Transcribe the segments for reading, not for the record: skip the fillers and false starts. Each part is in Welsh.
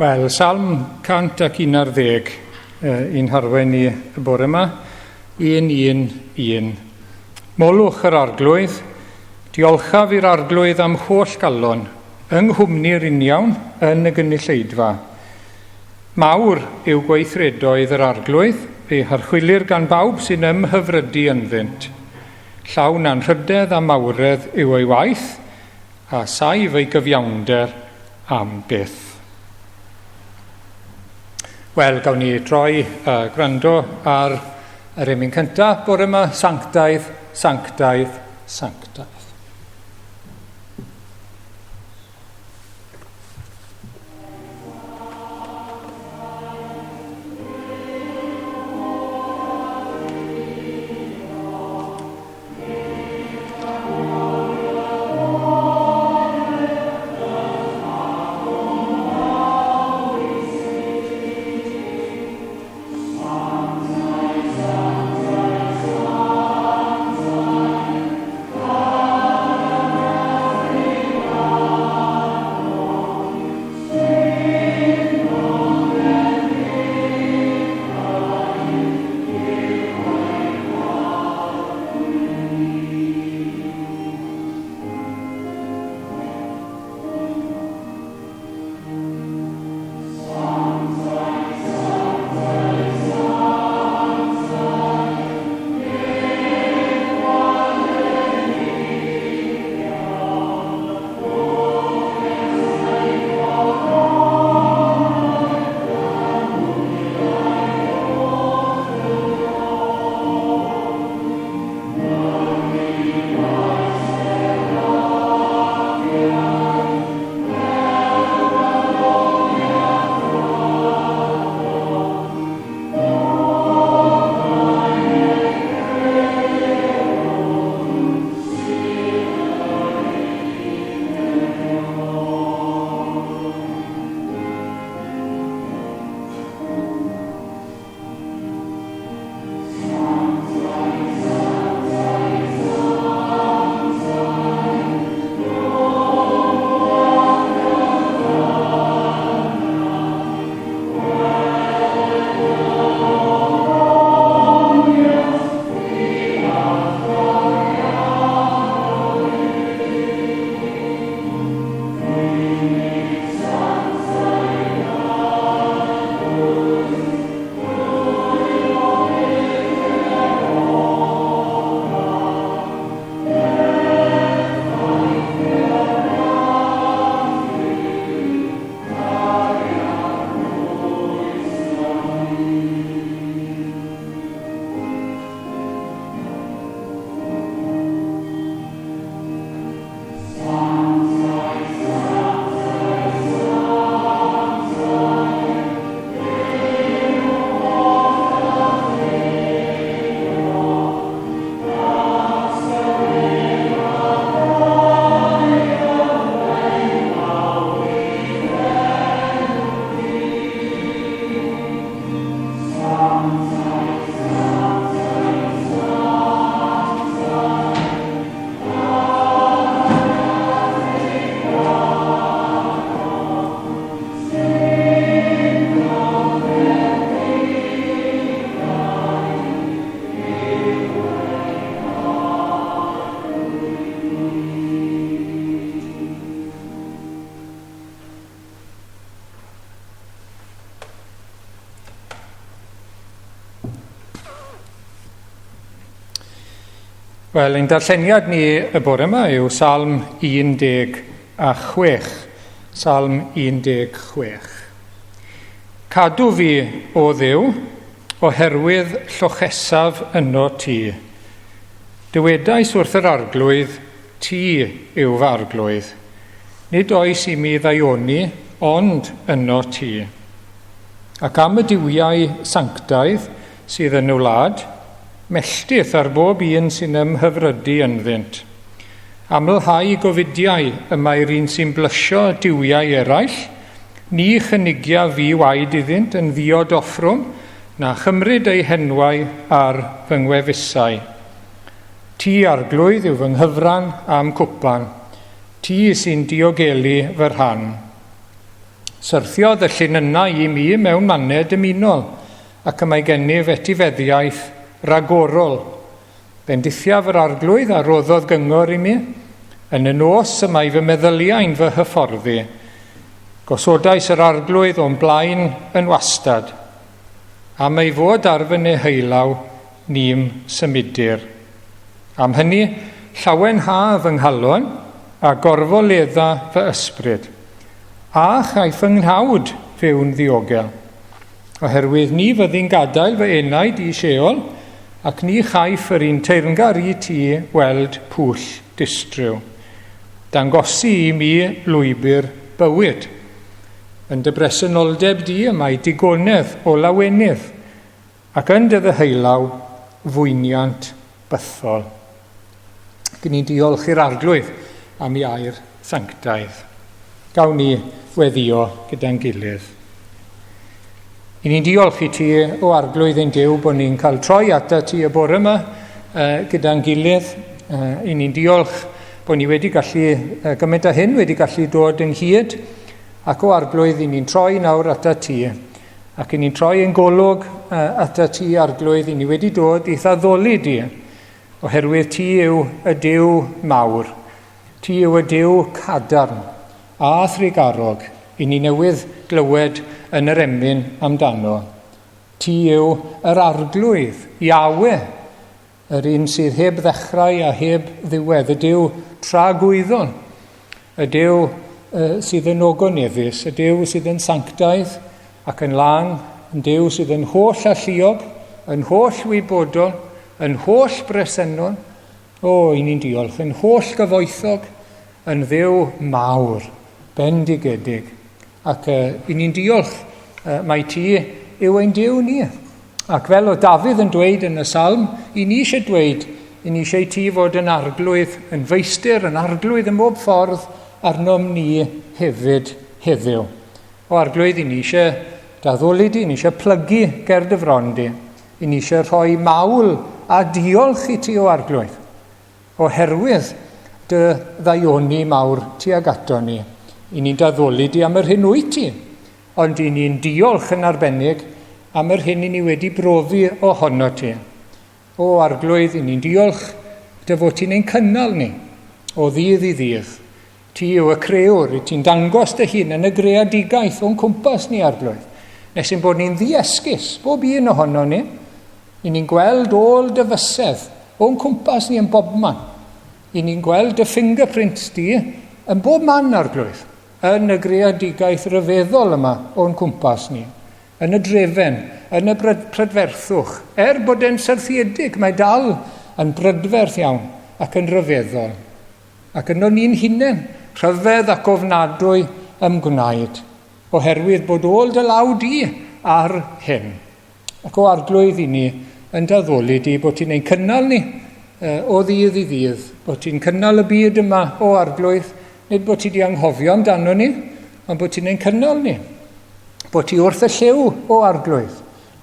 Wel, Salm 111 i'n harwain ni y bore yma. 1, 1, 1. Molwch yr arglwydd, diolchaf i'r arglwydd am holl galon, yng nghwmni'r uniawn yn y gynulleidfa. Mawr yw gweithredoedd yr arglwydd, eu harchwilir gan bawb sy'n ymhyfrydu ynddynt. Llawn anrhydedd a mawredd yw ei waith, A saif ei gyfiawnder am byth. Wel, gawn ni droi a gwrando ar yr emyn cyntaf bore yma, Sanctaidd, Sanctaidd, Sanctaidd. Wel, ein darlleniad ni y bore yma yw Salm 16. Salm 16. Cadw fi, o Dduw, oherwydd llochesaf yno ti. Dywedais wrth yr arglwydd, ti yw fy arglwydd. Nid oes i mi ddaioni, ond yno ti. Ac am y duwiau sanctaidd sydd yn y wlad, melltith ar bob un sy'n ymhyfrydu ynddynt. Amlhau gofidiau y mae'r un sy'n blysio duwiau eraill, ni chynigia fi waed iddynt yn ddiod offrwm, na chymryd eu henwau ar fy ngwefusau. Ti, Arglwydd, yw fy nghyfran a'm cwpan, ti sy'n diogelu fy rhan. Syrthiodd y llinynnau i mi mewn mannau dymunol, ac y mae gennyf etifeddiaeth ragorol. Bendithiaf yr Arglwydd a roddodd gyngor i mi. Yn y nos y mae fy meddyliau'n fy hyfforddi. Gosodais yr Arglwydd o'm blaen yn wastad. Am ei fod ar fy neheulaw, ni'm symudir. Am hynny, llawenha fy nghalon, a gorfoledda fy ysbryd. A chaiff fy nghnawd fyw'n ddiogel. Oherwydd ni fyddi'n gadael fy enaid i Sheol, ac ni chaiff yr un teyrngar i ti weld pwll distryw. Dangosi i mi lwybr bywyd. Yn dy bresenoldeb di y mae digonedd o lawenydd, ac yn dy ddeheulaw fwyniant bythol. Gyn ni'n diolch i'r Arglwydd am ei air sanctaidd. Gawn ni weddio gyda'n gilydd. I ni'n diolch i ti, o Arglwydd ein Duw, bod ni'n cael troi ata ti y bore yma gyda'n gilydd. I ni'n diolch bod ni wedi gallu, gymaint â hyn, wedi gallu dod ynghyd. Ac o Arglwydd, i ni'n troi nawr ata ti. Ac i ni'n troi ein golwg ata ti, Arglwydd, i ni wedi dod i'th addoli di, oherwydd ti yw y Duw mawr. Ti yw y Duw cadarn a thrugarog i ni newydd glywed yn yr emyn amdano. Ti yw yr Arglwydd, Iawe, yr un sydd heb ddechrau a heb ddiwedd, y Duw tragwyddol, y Duw sydd yn ogoneddus, y Duw sydd yn sanctaidd ac yn lân, yn Duw sydd yn holl alluog, yn holl wybodol, yn holl bresennol. O, i ni'n diolch, yn holl gyfoethog, yn Dduw mawr, bendigedig. Ac i ni'n diolch mai ti yw ein Duw ni. Ac fel oedd Dafydd yn dweud yn y salm, i ni eisiau dweud, i ni eisiau ti fod yn arglwydd, yn feistr, yn arglwydd ym mhob ffordd arnom ni hefyd heddiw. O arglwydd, i ni eisiau daddoli di, i ni eisiau plygu ger dy fron di, i ni eisiau rhoi mawl a diolch i ti o arglwydd, oherwydd dy ddaioni mawr tuag ato ni. I ni'n daddoli di am yr hyn wyt ti, ond i ni'n diolch yn arbennig am yr hyn i ni wedi brofi ohono ti. O Arglwydd, i ni'n diolch dy fod ti'n ein cynnal ni o ddydd i ddydd. Ti yw y crëwr, i ti'n dangos dy hun yn y greadigaeth o'n cwmpas ni, Arglwydd, nes ein bod ni'n ddiesgus, bob un ohono ni. I ni'n gweld ôl dy fysedd o'n cwmpas ni yn bobman. I ni'n gweld dy fingerprints di yn bob man, Arglwydd, yn y greadigaeth ryfeddol yma o'n cwmpas ni, yn y drefen, yn y prydferthwch. Er bod e'n syrthiedig, mae dal yn brydferth iawn ac yn ryfeddol. Ac yno ni'n hunain, rhyfedd ac ofnadwy ymgwnaed, oherwydd bod ôl dy law di ar hyn. Ac o Arglwydd i ni yn d'addoli di bod ti'n ein cynnal ni o ddydd i ddydd, bod ti'n cynnal y byd yma o Arglwydd, nid bod ti di anghofio amdano ni, ond bod ti'n ein cynnal ni. Bod ti wrth y llyw o Arglwydd,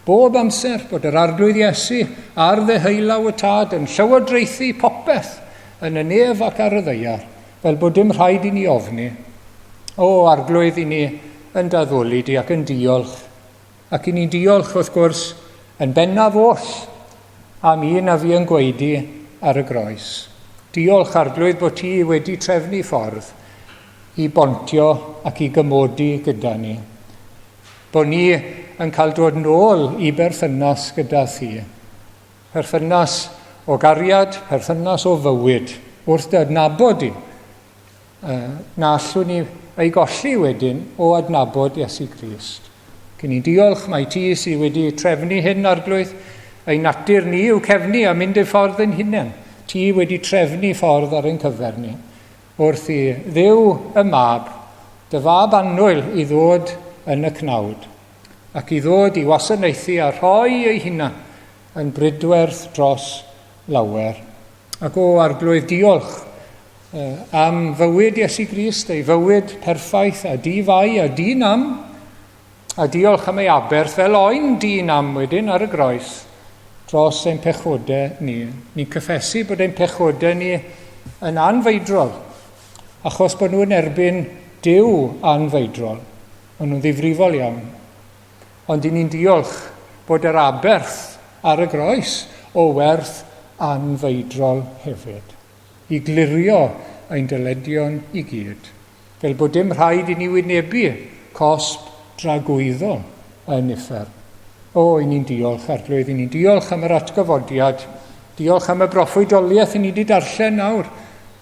bob amser bod yr Arglwydd Iesu ar ddeheulaw y Tad yn llywodraethu popeth yn y nef ac ar y ddaear, fel bod dim rhaid i ni ofni. O Arglwydd i ni yn d'addoli di ac yn diolch. Ac i ni'n diolch, wrth gwrs, yn bennaf oll am un a fu yn gwaedu ar y groes. Diolch, Arglwydd, bod ti wedi trefnu ffordd i bontio ac i gymodi gyda ni. Bod ni yn cael dod nôl i berthynas gyda thi. Perthynas o gariad, perthynas o fywyd, wrth dy adnabod di. Na allwn ni ei golli wedyn o adnabod Iesu Grist. Cyn ni'n diolch mai ti sydd wedi trefnu hyn, Arglwydd. Ein natur ni yw cefnu a mynd ei ffordd ein hunain. Ti wedi trefnu ffordd ar ein cyfer ni. Wrth i Dduw y Mab, dy fab annwyl i ddod yn y cnawd, ac i ddod i wasanaethu a rhoi ei hunan yn brydwerth dros lawer. Ac o Arglwydd, diolch am fywyd Iesu Grist, ei fywyd perffaith a di-fai a di-nam, a diolch am ei aberth fel oen di-nam wedyn ar y groes dros ein pechodau ni. Ni'n cyffesu bod ein pechodau ni yn anfeidrol, achos bod nhw'n erbyn Duw anfeidrol. O'n nhw'n ddifrifol iawn. Ond i ni'n diolch bod yr aberth ar y groes o werth anfeidrol hefyd, i glirio ein dyledion i gyd, fel bod dim rhaid i ni wynebu cosb dragwyddol yn uffern. O, i ni'n diolch, Arglwydd, i ni'n diolch am yr atgyfodiad, diolch am y broffwydoliaeth i ni wedi darllen nawr,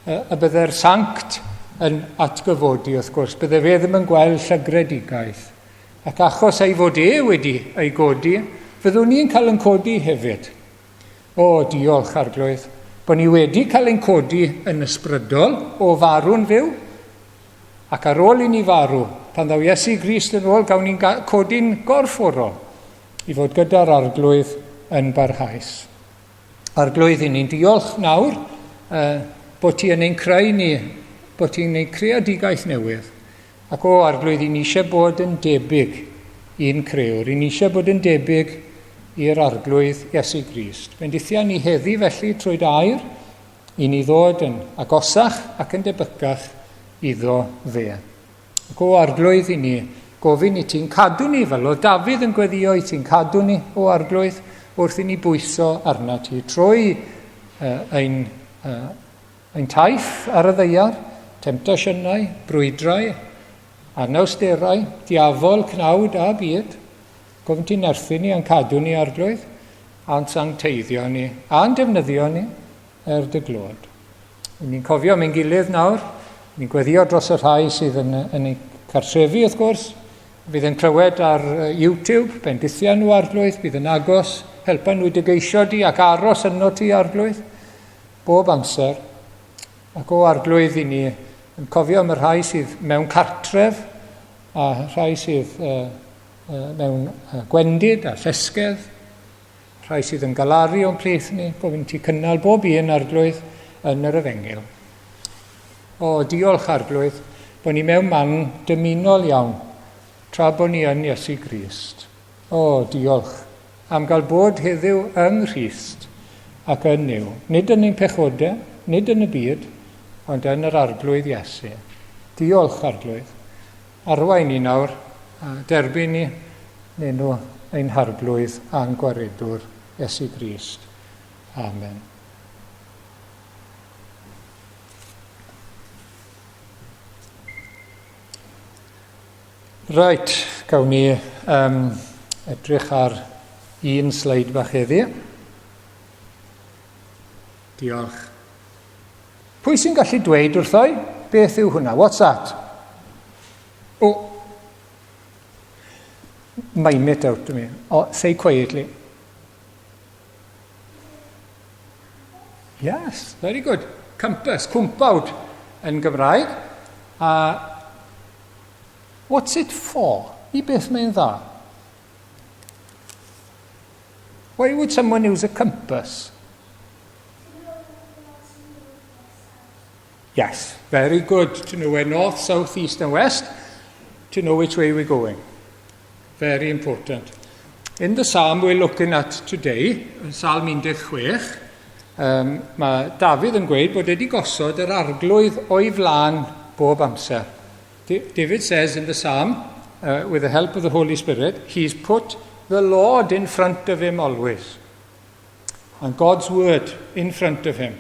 y bydde'r sanct yn atgyfodi, wrth gwrs, bydde fe ddim yn gweld llygredigaeth. Ac achos ei fod e wedi ei godi, fyddwn ni'n cael yn codi hefyd. O, diolch, Arglwydd, bod ni wedi cael ein codi yn ysbrydol o farw'n fyw, ac ar ôl i ni farw, pan ddaw Iesu Grist yn ôl, gawn ni'n codi'n gorfforol i fod gyda'r Arglwydd yn barhaus. Arglwydd, i ni'n diolch nawr bod ti yn ein creu ni, bod ti'n ein creadigaeth newydd. Ac o, Arglwydd, i ni eisiau bod yn debyg i'n crëwr. I ni eisiau bod yn debyg i'r Arglwydd Iesu Grist. Bendithia ni heddi felly trwy dy air, i ni ddod yn agosach ac yn debycach iddo fe. Ac o Arglwydd, i ni gofyn i ti'n cadw ni, fel oedd Dafydd yn gweddio i ti'n cadw ni, o Arglwydd, wrth i ni bwyso arna ti trwy ein, ein taith ar y ddeiar, temtasiynau, brwydrau, anawsterau, diafol, cnawd a byd. Gofyn ti'n nerthu ni a'n cadw ni, Arglwydd, a'n sancteiddio ni, a'n defnyddio ni er dy glod. Ni'n cofio am ein gilydd nawr. Ni'n gweddio dros y rhai sydd yn, yn eu cartrefi, wrth gwrs. Fydd yn clywed ar YouTube, bendithia nhw arglwydd, bydd yn agos, helpa nhw i dygeisio di ac aros yno ti arglwydd, bob amser. Ac o arglwydd i ni yn cofio am y rhai sydd mewn cartref a rhai sydd mewn gwendid a llesgedd, Rhai sydd yn galaru o'n plith ni, gofyn ti cynnal bob un, Arglwydd, yn yr efengyl. O, diolch, Arglwydd, bod ni mewn man dymunol iawn, tra bod ni yn Iesu Grist. O, diolch am gael bod heddiw yng Nghrist ac yn Nuw, nid yn ein pechodau, nid yn y byd, ond yn yr Arglwydd Iesu. Diolch, Arglwydd. Arwain ni nawr, a derbyn ni yn enw ein Harglwydd a'n Gwaredwr, Iesu Grist. Amen. Reit, gawn ni um, edrych ar un sleid bach heddi. Diolch. Pwy sy'n gallu dweud wrthoi beth yw hwnna? What's that? Oh, mime it out to me. Oh, say quietly. Yes, very good. Compass, cwmpawd yn Gymraeg. What's it for? I beth mae'n dda? Why would someone use a compass? Yes, very good. To know where north, south, east and west, to know which way we're going. Very important. In the psalm we're looking at today, yn Psalm 16, um, mae Dafydd yn gweud bod wedi gosod yr arglwydd o'i flaen bob amser. David says in the psalm, with the help of the Holy Spirit, he's put the Lord in front of him always. And God's word in front of him.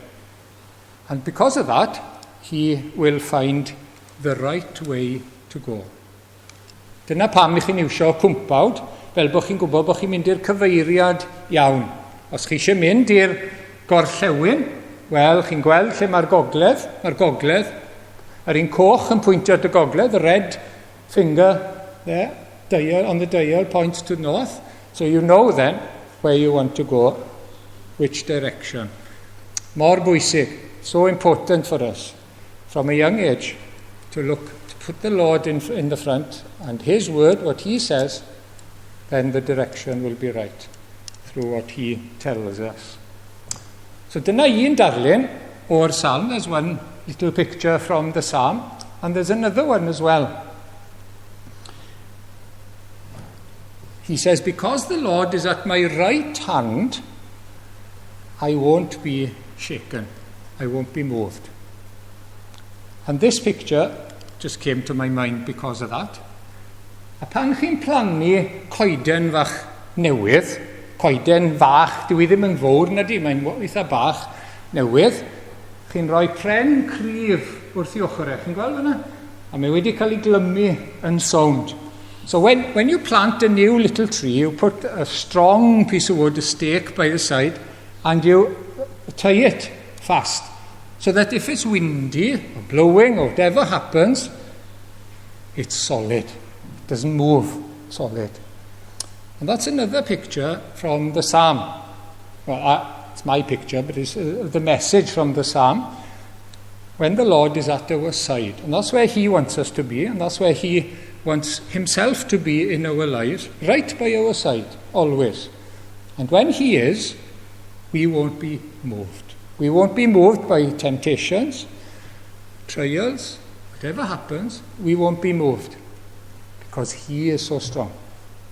And because of that, he will find the right way to go. Dyna pam i chi'n iwsio cwmpawd, fel bod chi'n gwybod bod chi'n mynd i'r cyfeiriad iawn. Os chi eisiau mynd i'r gorllewin, wel, chi'n gweld lle mae'r gogledd, mae'r gogledd, yr un coch yn pwyntio at y gogledd, the red finger there, dial, on the dial points to north. So you know then where you want to go, which direction. Mor bwysig, so important for us from a young age to look, to put the Lord in, in the front and his word, what he says, then the direction will be right through what he tells us. So dyna un darlun o'r psalm. There's one little picture from the psalm. And there's another one as well. He says, Because the Lord is at my right hand, I won't be shaken. I won't be moved. And this picture just came to my mind because of that. A pan chi'n plannu coeden fach newydd, coeden fach, dyw i ddim yn fawr na di, mae'n eitha bach newydd, chi'n rhoi pren cryf wrth i ochr e. Chi'n gweld fyna? A mae wedi cael ei glymu yn sownd. So when, when you plant a new little tree, you put a strong piece of wood, a stake by the side, and you tie it fast. So that if it's windy, or blowing, or whatever happens, it's solid. It doesn't move solid. And that's another picture from the psalm. Well, I, it's my picture, but it's uh, the message from the psalm. When the Lord is at our side. And that's where he wants us to be, and that's where he wants himself to be in our lives, right by our side, always. And when he is, we won't be moved. We won't be moved by temptations, trials, whatever happens, we won't be moved because he is so strong.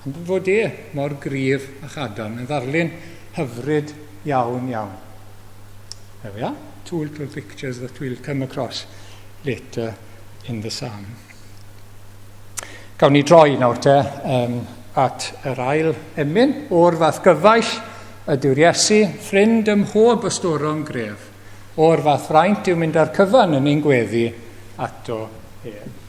Ond fod e mor gryf a chadarn yn ddarlun hyfryd iawn iawn. There we are, two little pictures that we'll come across later in the psalm. Gawn ni droi nawr te um, at yr ail emyn o'r fath gyfaill ydyw'r Iesu, ffrind ym mhob ystoron gref. O'r fath fraint yw mynd â'r cyfan yn ein gweddi ato ef.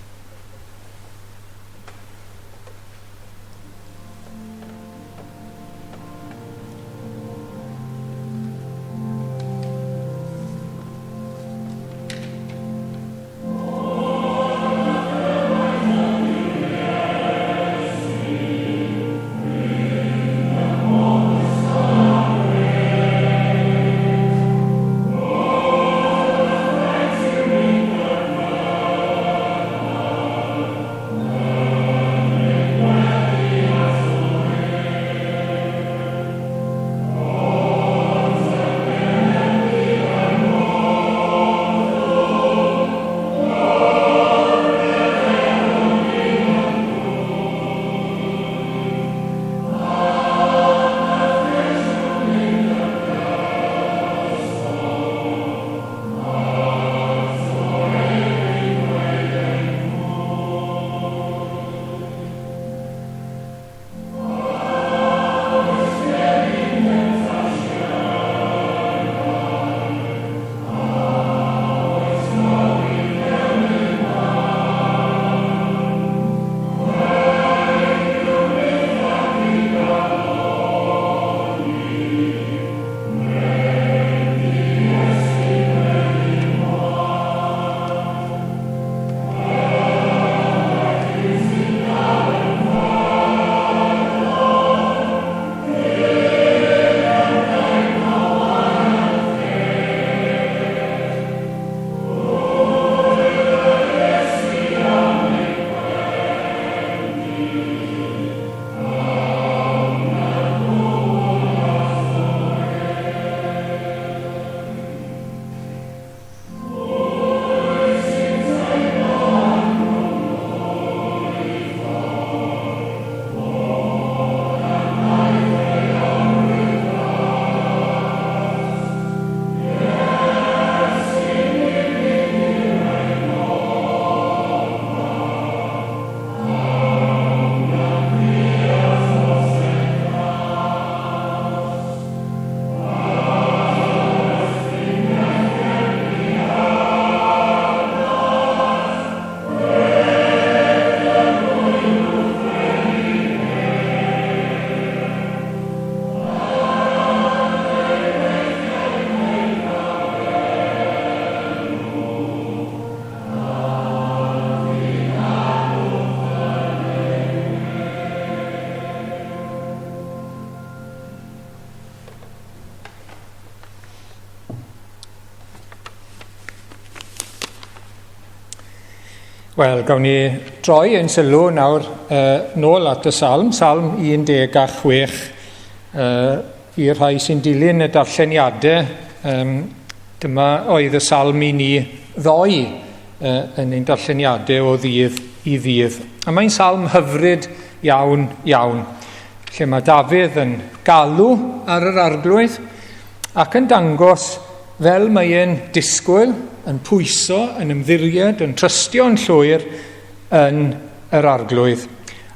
Wel, gawn ni droi ein sylw nawr uh, nôl at y salm, salm 16, uh, i'r rhai sy'n dilyn y darlleniadau. Um, dyma oedd y salm i ni ddoe uh, yn ein darlleniadau o ddydd i ddydd. A mae'n salm hyfryd iawn, iawn, lle mae Dafydd yn galw ar yr arglwydd ac yn dangos fel mae e'n disgwyl, yn pwyso, yn ymddiried, yn trystio'n llwyr yn yr arglwydd.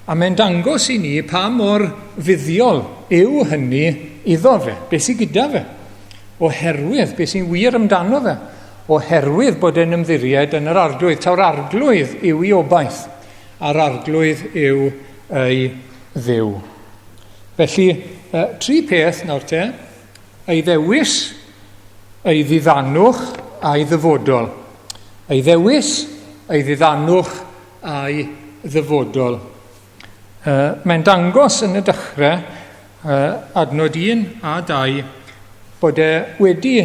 A mae'n dangos i ni pa mor fuddiol yw hynny iddo fe, beth sydd gyda fe, oherwydd beth sy'n wir amdano fe, oherwydd bod e'n ymddiried yn yr arglwydd. Taw'r arglwydd yw ei obaith, a'r arglwydd yw ei ddiw. Felly, tri peth nawr te, ei ddewis, ei ddiddanwch a'i ddyfodol. Ei ddewis, ei ddiddanwch a'i ddyfodol. Mae'n dangos yn y dechrau, adnod 1 a 2, bod e wedi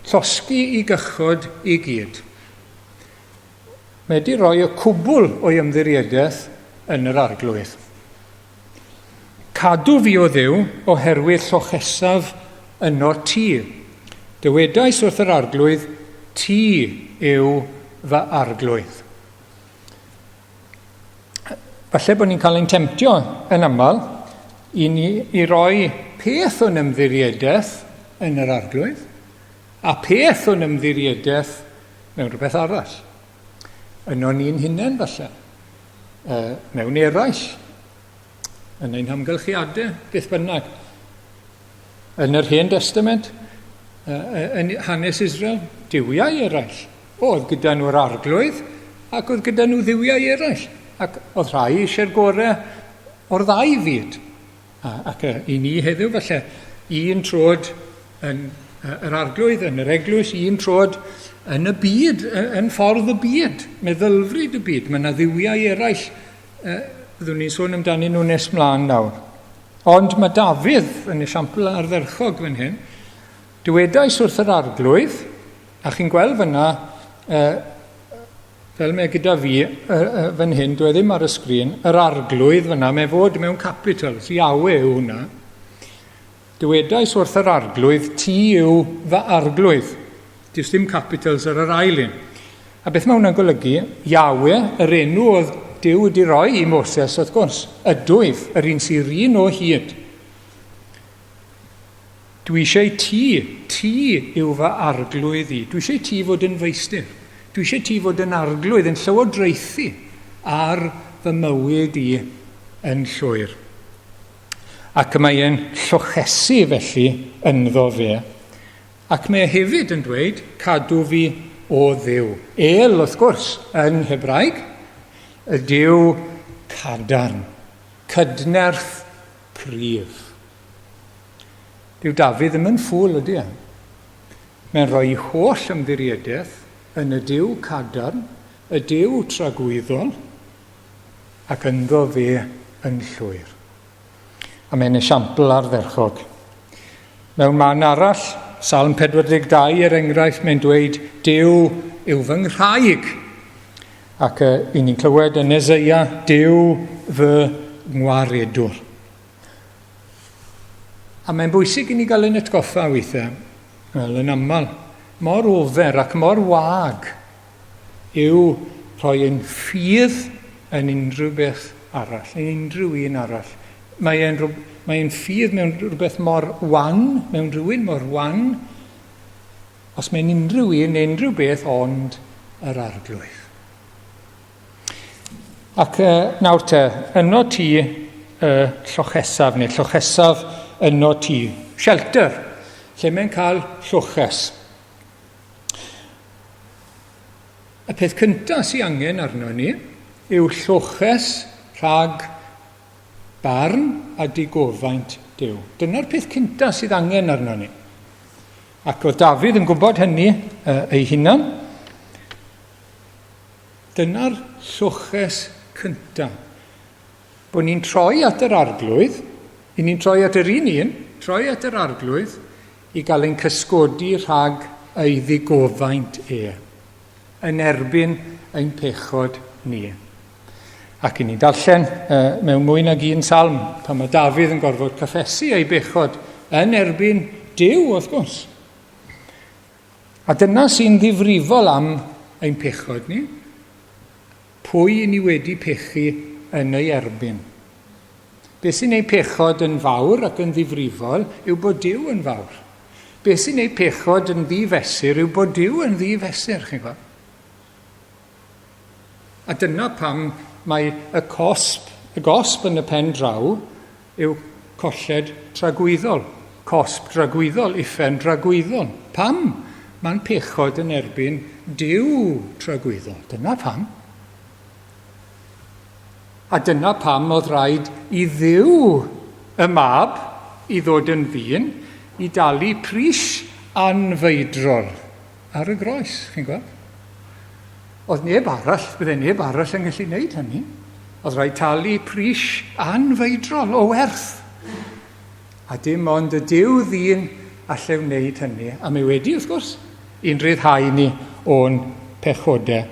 llosgi i gychod i gyd. Mae wedi rhoi y cwbl o'i ymddiriedaeth yn yr arglwydd. Cadw fi o Dduw oherwydd llochesaf yno ti. Dywedais wrth yr arglwydd, ti yw fy arglwydd. Falle bod ni'n cael ein temtio yn aml i ni i roi peth o'n ymddiriedaeth yn yr arglwydd a peth o'n ymddiriedaeth mewn rhywbeth arall. Yno ni'n hunain falle, mewn eraill, yn ein hamgylchiadau, beth bynnag. Yn yr Hen Destament, yn hanes Israel, duwiau eraill. Oedd gyda nhw'r arglwydd ac oedd gyda nhw dduwiau eraill. Ac oedd rhai eisiau'r gorau o'r ddau fyd. Ac i ni heddiw falle, un trod yn yr arglwydd, yn yr eglwys, un trod yn y byd, yn ffordd y byd, meddylfryd y byd. Mae yna dduwiau eraill, byddwn ni'n sôn amdanyn nhw nes mlaen nawr. Ond mae Dafydd yn esiampl ardderchog fan hyn. Dywedais wrth yr arglwydd, a chi'n gweld fyna, Fel mae gyda fi fan hyn, dwi e ddim ar y sgrin, yr arglwydd fyna, mae fod mewn capitals, Yahweh yw hwnna. Dywedais wrth yr arglwydd, ti yw fy arglwydd. Does dim capitals ar yr ail un. A beth mae hwnna'n golygu? Yahweh, yr enw oedd Duw wedi rhoi i Moses, wrth gwrs, ydwyf, yr un sy'n un o hyd. Dwi eisiau ti, ti yw fy arglwydd i. Dwi eisiau ti fod yn feistr. Dwi eisiau ti fod yn arglwydd, yn llywodraethu ar fy mywyd i yn llwyr. Ac mae e'n llochesu felly ynddo fe. Ac mae e hefyd yn dweud, cadw fi o Dduw. El, wrth gwrs, yn Hebraeg, y Duw cadarn, cydnerth cryf. Dyw Dafydd ddim yn ffŵl, ydy e? Mae'n rhoi holl ymddiriedaeth yn y Duw cadarn, y Duw tragwyddol, ac ynddo fe yn llwyr. A mae'n esiampl ardderchog. Mewn man arall, Salm 42 er enghraifft, mae'n dweud, Duw yw fy nghraig. Ac uh, i ni'n clywed yn Ezeia, Duw fy ngwaredwr. A mae'n bwysig i ni gael ein atgoffa weithiau, wel yn aml, mor ofer ac mor wag yw rhoi ein ffydd yn unrhyw beth arall, yn unrhyw un arall. Mae e'n, mae e'n ffydd mewn rhywbeth mor wan, mewn rhywun mor wan, os mae'n unrhyw un neu unrhyw beth ond yr arglwydd. Ac nawr te, yno ti y llochesaf, neu llochesaf yno ti, shelter, lle mae'n cael lloches. Y peth cyntaf sy'n angen arno ni yw lloches rhag barn a digofaint Duw. Dyna'r peth cyntaf sydd angen arno ni. Ac oedd Dafydd yn gwybod hynny ei hunan. Dyna'r lloches cyntaf. Bod ni'n troi at yr arglwydd, i ni'n troi at yr un un, troi at yr arglwydd, i gael ein cysgodi rhag ei ddigofaint e, yn erbyn ein pechod ni. Ac i ni'n darllen mewn mwy nag un salm, pan mae Dafydd yn gorfod cyffesu ei bechod yn erbyn Duw, wrth gwrs. A dyna sy'n ddifrifol am ein pechod ni. Pwy i ni wedi pechu yn ei erbyn? Beth sy'n ei pechod yn fawr ac yn ddifrifol yw bod Duw yn fawr. Beth sy'n ei pechod yn ddifesur yw bod Duw yn ddifesur, chi'n gweld. A dyna pam mae y cosb y gosb yn y pen draw yw colled tragwyddol, cosb dragwyddol, uffern dragwyddol. Pam? Mae'n pechod yn erbyn Duw tragwyddol. Dyna pam. A dyna pam oedd rhaid i Dduw y mab i ddod yn ddyn i dalu pris anfeidrol ar y groes, chi'n gweld? Oedd neb arall, bydde neb arall yn gallu gwneud hynny. Oedd rhaid talu pris anfeidrol o werth. A dim ond y Duw ddyn allai wneud hynny. A mae wedi, wrth gwrs, i'n rhyddhau ni o'n pechodau.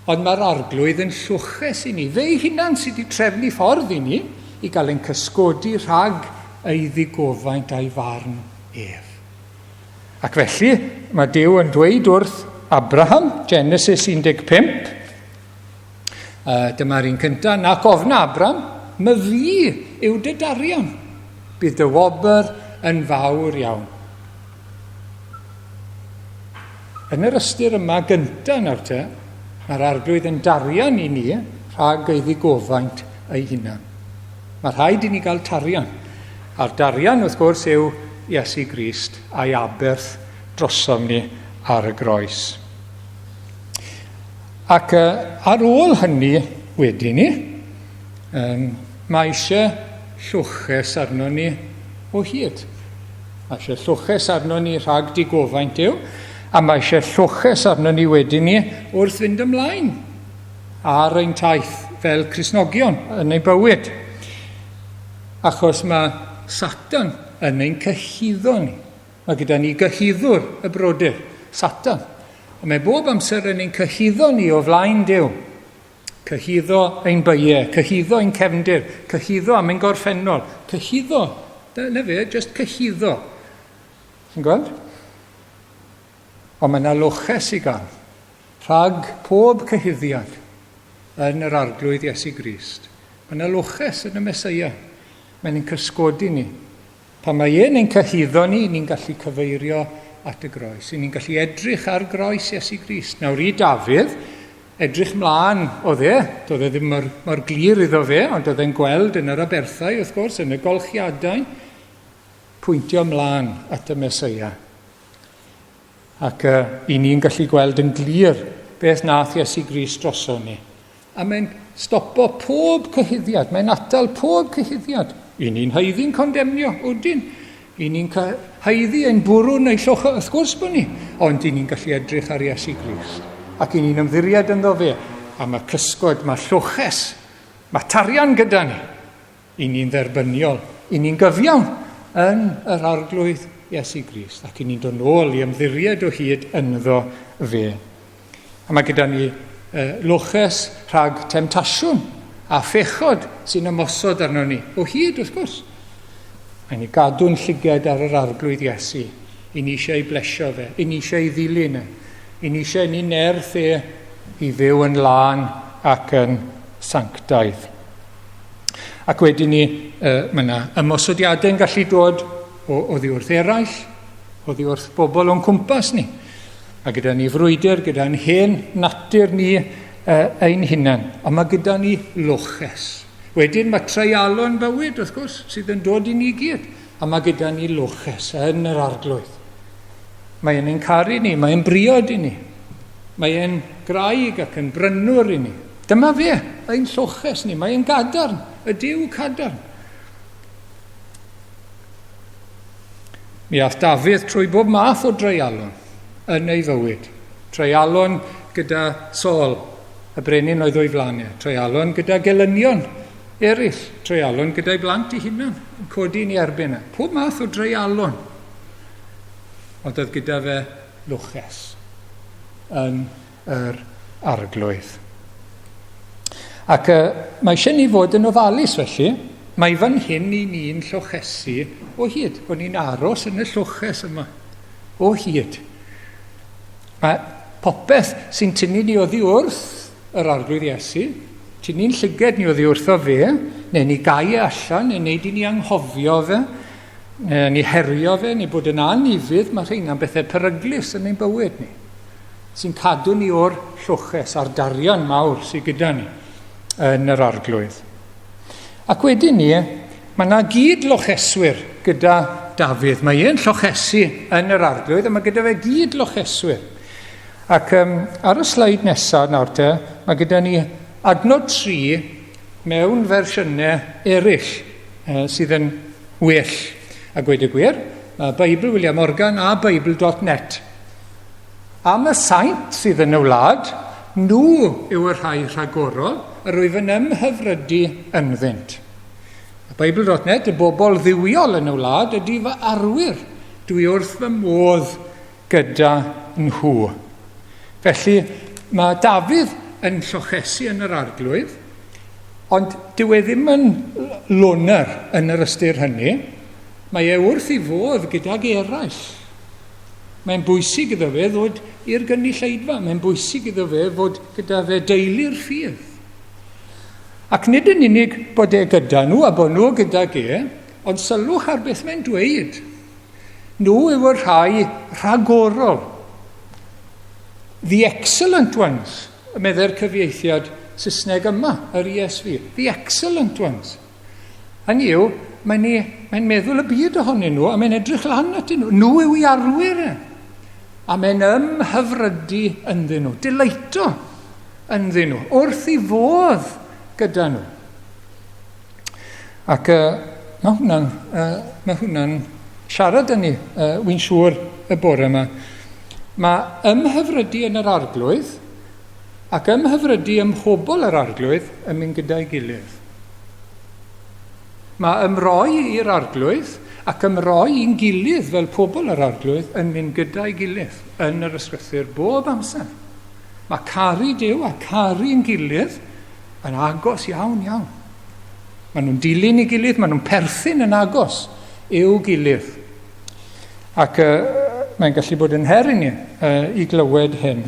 Ond mae'r arglwydd yn llwches i ni. Fe'i hunan sydd wedi trefnu ffordd i ni i gael ein cysgodi rhag ei ddigofaint a'i farn ef. Ac felly, mae Duw yn dweud wrth Abraham, Genesis 15, dyma'r un cyntaf, nac ofna Abraham, my fi yw dy darian. Bydd dy wobr yn fawr iawn. Yn yr ystyr yma gyntaf nawr te, mae'r arglwydd yn darian i ni rhag ei ddigofaint ei hunan. Mae rhaid i ni gael tarian. A'r darian, wrth gwrs, yw Iesu Grist a'i aberth drosom ni ar y groes. Ac ar ôl hynny wedi ni, um, mae eisiau llwches arno ni o hyd. Mae eisiau llwches arno ni rhag digofaint Duw, a mae eisiau llwches arno ni wedi ni wrth fynd ymlaen ar ein taith fel Cristnogion yn ein bywyd. Achos mae Satan yn ein cyhuddo ni. Mae gyda ni gyhuddwr y brodyr, Satan. A mae bob amser yn ein cyhuddo ni o flaen Duw. Cyhuddo ein beiau, cyhuddo ein cefndir, cyhuddo am ein gorffennol, cyhuddo. Dyna fe, just cyhuddo. Chi'n gweld? Ond mae yna loches i gael rhag pob cyhuddiad yn yr Arglwydd Iesu Grist. Mae yna loches yn y Meseia. Mae'n ein cysgodi ni. Pan mae e'n ein cyhuddo ni, ni'n gallu cyfeirio at y groes. Ni'n gallu edrych ar groes Iesu Grist. Nawr i Dafydd, edrych mlaen oedd e. Doedd e ddim mor, mor glir iddo fe, ond oedd e'n gweld yn yr aberthau, wrth gwrs, yn y golchiadau, pwyntio mlaen at y Meseia. Ac uh, i ni'n gallu gweld yn glir beth nath Iesu Grist droso ni. A mae'n stopo pob cyhuddiad, mae'n atal pob cyhuddiad. I ni'n haeddu'n condemnio, odyn. I ni'n haeddu ein bwrw neu llwch, wrth gwrs bod ni. Ond i ni'n gallu edrych ar Iesu Grist. Ac i ni'n ymddiried ynddo fe. A mae cysgod, mae llwches, mae tarian gyda ni. I ni'n dderbyniol, i ni'n gyfiawn yn yr Arglwydd Iesu Grist, ac i ni'n dod nôl i ymddiried o hyd ynddo fe. A mae gyda ni loches rhag temtasiwn a phechod sy'n ymosod arno ni, o hyd wrth gwrs. Mae ni gadw'n llyged ar yr Arglwydd Iesu, i ni eisiau ei blesio fe, i ni eisiau ei ddilyn e, i ni eisiau ni nerth e i fyw yn lân ac yn sanctaidd. Ac wedyn ni, uh, mae yna ymosodiadau yn gallu dod o, oddi wrth eraill, oddi wrth bobl o'n cwmpas ni. A gyda ni frwydr, gyda'n hen natur ni uh, ein hunain. Ond mae gyda ni loches. Wedyn mae treialon bywyd, wrth gwrs, sydd yn dod i ni gyd. A mae gyda ni loches yn yr arglwydd. Mae e'n ein caru ni, mae e'n briod i ni. Mae e'n graig ac yn brynwr i ni. Dyma fe, ein lloches ni. Mae e'n gadarn, y Duw cadarn. Mi ath Dafydd trwy bob math o dreialon yn ei fywyd. Treialon gyda Saul, y brenin oedd o'i flaen e. Treialon gyda gelynion eraill. Treialon gyda'i blant ei hunan, yn codi yn ei erbyn e. Pob math o dreialon. Ond oedd gyda fe loches yn yr arglwydd. Ac uh, mae eisiau ni fod yn ofalus felly. Mae fan hyn i ni'n llochesu o hyd, bod ni'n aros yn y lloches yma o hyd. Mae popeth sy'n tynnu ni oddi wrth yr arglwydd Iesu, tynnu'n llyged ni oddi wrtho fe, neu ni gau e allan, neu wneud i ni anghofio fe, neu ni herio fe, neu bod yn anufudd, mae rheina'n bethau peryglus yn ein bywyd ni, sy'n cadw ni o'r llwches a'r darian mawr sydd gyda ni yn yr arglwydd. Ac wedyn ni, mae yna gyd locheswyr gyda Dafydd. Mae e'n llochesu yn yr arglwydd, a mae gyda fe gyd locheswyr. Ac um, ar y sleid nesaf nawr te, mae gyda ni adnod 3 mewn fersiynau eraill uh, sydd yn well. A gweud y gwir, mae Beibl William Morgan a Beibl.net. Am y saint sydd yn y wlad, nhw yw y rhai rhagorol, yr wyf yn ymhyfrydu ynddynt. Y Beibl.net, y bobl dduwiol yn y wlad ydy fy arwyr. Dwi wrth fy modd gyda nhw. Felly, mae Dafydd yn llochesu yn yr arglwydd, ond dyw e ddim yn loner yn yr ystyr hynny. Mae e wrth ei fodd gydag eraill. Mae'n bwysig iddo fe ddod i'r gynulleidfa. Mae'n bwysig iddo fe fod gyda fe deulu'r ffydd. Ac nid yn unig bod e gyda nhw a bod nhw gyda ge, ond sylwch ar beth mae'n dweud. Nhw yw y rhai rhagorol. The excellent ones, meddai'r cyfieithiad Saesneg yma, yr ESV. The excellent ones. Hynny yw, mae'n ni, mae'n meddwl y byd ohonyn nhw a mae'n edrych lan atyn nhw. Nhw yw i arwyr e. A mae'n ymhyfrydu ynddyn nhw, dileito ynddyn nhw, wrth i fodd gyda nhw. Ac uh, mae hwnna'n uh, mae hwnna'n siarad â ni, uh, wy'n siŵr, y bore yma. Mae ymhyfrydu yn yr arglwydd ac ymhyfrydu ym mhobl yr arglwydd yn mynd gyda'i gilydd. Mae ymroi i'r Arglwydd ac ymroi i'n gilydd fel pobl yr Arglwydd yn mynd gyda'i gilydd yn yr ysgrythur bob amser. Mae caru Duw a caru'n gilydd yn agos iawn, iawn. Maen nhw'n dilyn ei gilydd, maen nhw'n perthyn yn agos i'w gilydd. Ac uh, mae'n gallu bod yn her i ni uh, i glywed hyn.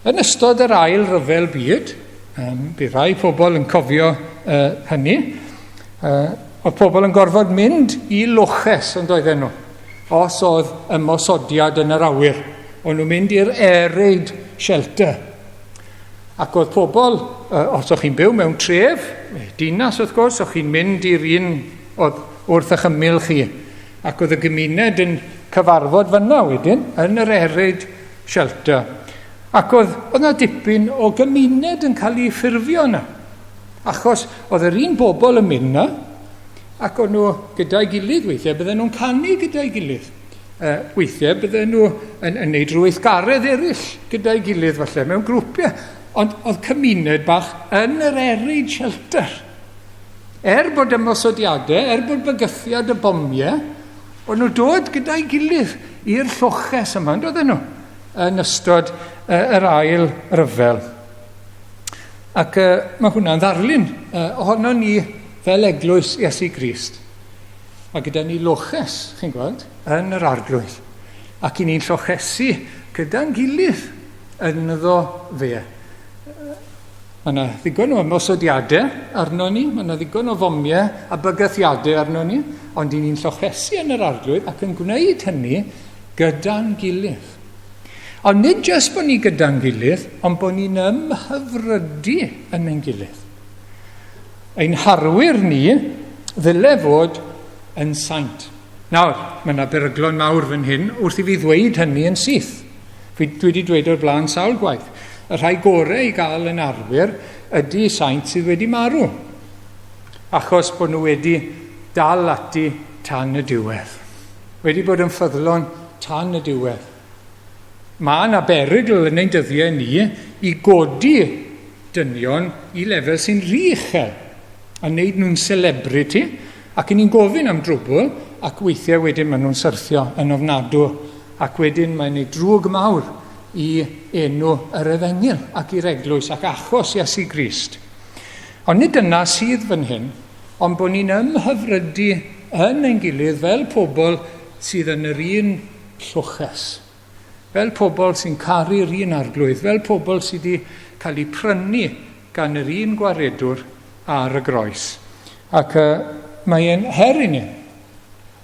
Yn ystod yr ail ryfel byd, um, bydd rhai pobl yn cofio uh, hynny, uh, oedd pobl yn gorfod mynd i loches ond oedden nhw, os oedd ymosodiad yn yr awyr. O'n nhw'n mynd i'r air raid shelter. Ac oedd pobl, uh, os o'ch chi'n byw mewn tref, dinas wrth gwrs, o'ch chi'n mynd i'r un oedd wrth eich ymyl chi. Ac oedd y gymuned yn cyfarfod fyna wedyn, yn yr air raid shelter. Ac oedd, oedd na dipyn o gymuned yn cael ei ffurfio yna. Achos oedd yr un bobl yn mynd yna, ac o'n nhw gyda'i gilydd weithiau, bydden nhw'n canu gyda'i gilydd. Uh, weithiau bydden nhw yn, yn neud rhwythgaredd eraill gyda'i gilydd falle, mewn grwpiau. Ond oedd cymuned bach yn yr eryd shelter. Er bod ymosodiadau, er bod bygythiad y bomiau, o'n nhw dod gyda'i gilydd i'r lloches yma, yn doedden nhw, yn ystod yr ail ryfel. Ac uh, mae hwnna'n ddarlun uh, ohono ni fel eglwys Iesu Grist. Mae gyda ni loches, chi'n gweld, yn yr arglwydd. Ac i ni'n llochesu gyda'n gilydd ynddo fe. Mae yna ddigon o ymosodiadau arno ni, mae yna ddigon o fomiau a bygythiadau arno ni, ond i ni'n llochesu yn yr arglwydd ac yn gwneud hynny gyda'n gilydd. Ond nid jyst bod ni gyda'n gilydd, ond bod ni'n ymhyfrydu yn ein gilydd. Ein harwyr ni ddyle fod yn saint. Nawr, mae yna beryglon mawr fan hyn wrth i fi ddweud hynny yn syth. Fi, dwi wedi dweud o'r blaen sawl gwaith. Y rhai gorau i gael yn arwyr ydy saint sydd wedi marw. Achos bod nhw wedi dal ati tan y diwedd. Wedi bod yn ffyddlon tan y diwedd. Mae yna berygl yn ein dyddiau ni i godi dynion i lefel sy'n rhy uchel a wneud nhw'n celebrity ac i ni'n gofyn am drwbl ac weithiau wedyn maen nhw'n syrthio yn ofnadw ac wedyn mae'n ei drwg mawr i enw yr efengyl ac i'r eglwys ac achos Iesu Grist. Ond nid dyna sydd fan hyn, ond bod ni'n ymhyfrydu yn ein gilydd fel pobl sydd yn yr un llwches. Fel pobl sy'n caru'r un arglwydd, fel pobl sydd wedi cael eu prynu gan yr un gwaredwr ar y groes. Ac uh, mae e'n her i ni.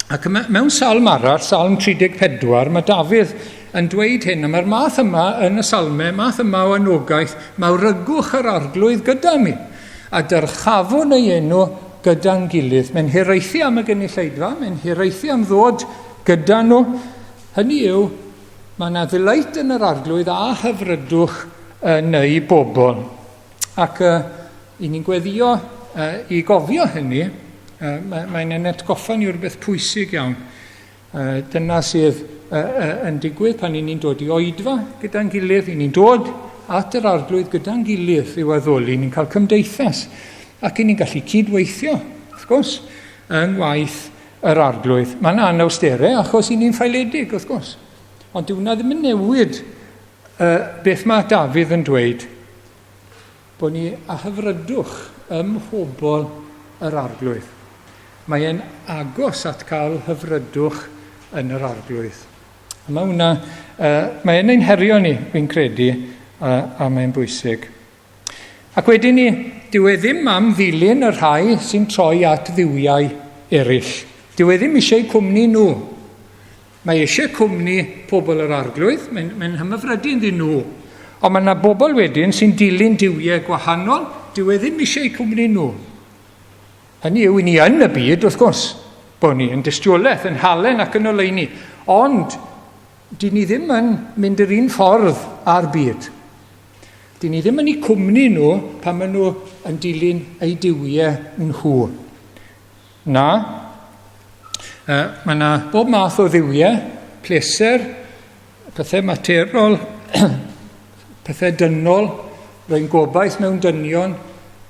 Ac mewn salm arall, salm 34, mae Dafydd yn dweud hyn, a mae'r math yma yn y salmau, math yma o anogaeth, mawrygwch yr arglwydd gyda mi, a dyrchafwn ei enw gyda'n gilydd. Mae'n hiraethu am y gynulleidfa, mae'n hiraethu am ddod gyda nhw. Hynny yw, mae yna ddelight yn yr arglwydd a hyfrydwch yn ei bobl. Ac uh, i ni'n gweddio uh, i gofio hynny, uh, mae'n mae ein atgoffa ni rhywbeth pwysig iawn. Uh, dyna sydd uh, uh, yn digwydd pan i ni'n dod i oedfa gyda'n gilydd, i ni'n dod at yr arglwydd gyda'n gilydd i'w addoli, ni'n cael cymdeithas ac i ni'n gallu cydweithio, wrth gwrs, yng ngwaith yr arglwydd. Mae yna anawsterau achos i ni'n ffaeledig, wrth gwrs. Ond dyw hwnna ddim yn newid uh, beth mae Dafydd yn dweud, bod ni a hyfrydwch ym mhobl yr arglwydd. Mae e'n agos at cael hyfrydwch yn yr arglwydd. A mae hwnna, uh, mae e'n ein herio ni, fi'n credu, uh, a mae'n bwysig. Ac wedyn ni, dyw e ddim am ddilyn y rhai sy'n troi at dduwiau eraill. Dyw e ddim eisiau cwmni nhw. Mae eisiau cwmni pobl yr arglwydd, mae'n mae hymyfrydu ynddyn nhw. Ond mae yna bobl wedyn sy'n dilyn duwiau gwahanol, dyw e ddim eisiau cwmni nhw. Hynny yw, i ni yn y byd, wrth gwrs, bod ni yn dystiolaeth, yn halen ac yn oleuni. Ond, dyn ni ddim yn mynd yr un ffordd â'r byd. Dyn ni ddim yn eu cwmni nhw pan maen nhw yn dilyn eu duwiau nhw. Na. Uh, mae yna bob math o dduwiau, pleser, pethau materol, pethau dynol, rwy'n gobaith mewn dynion.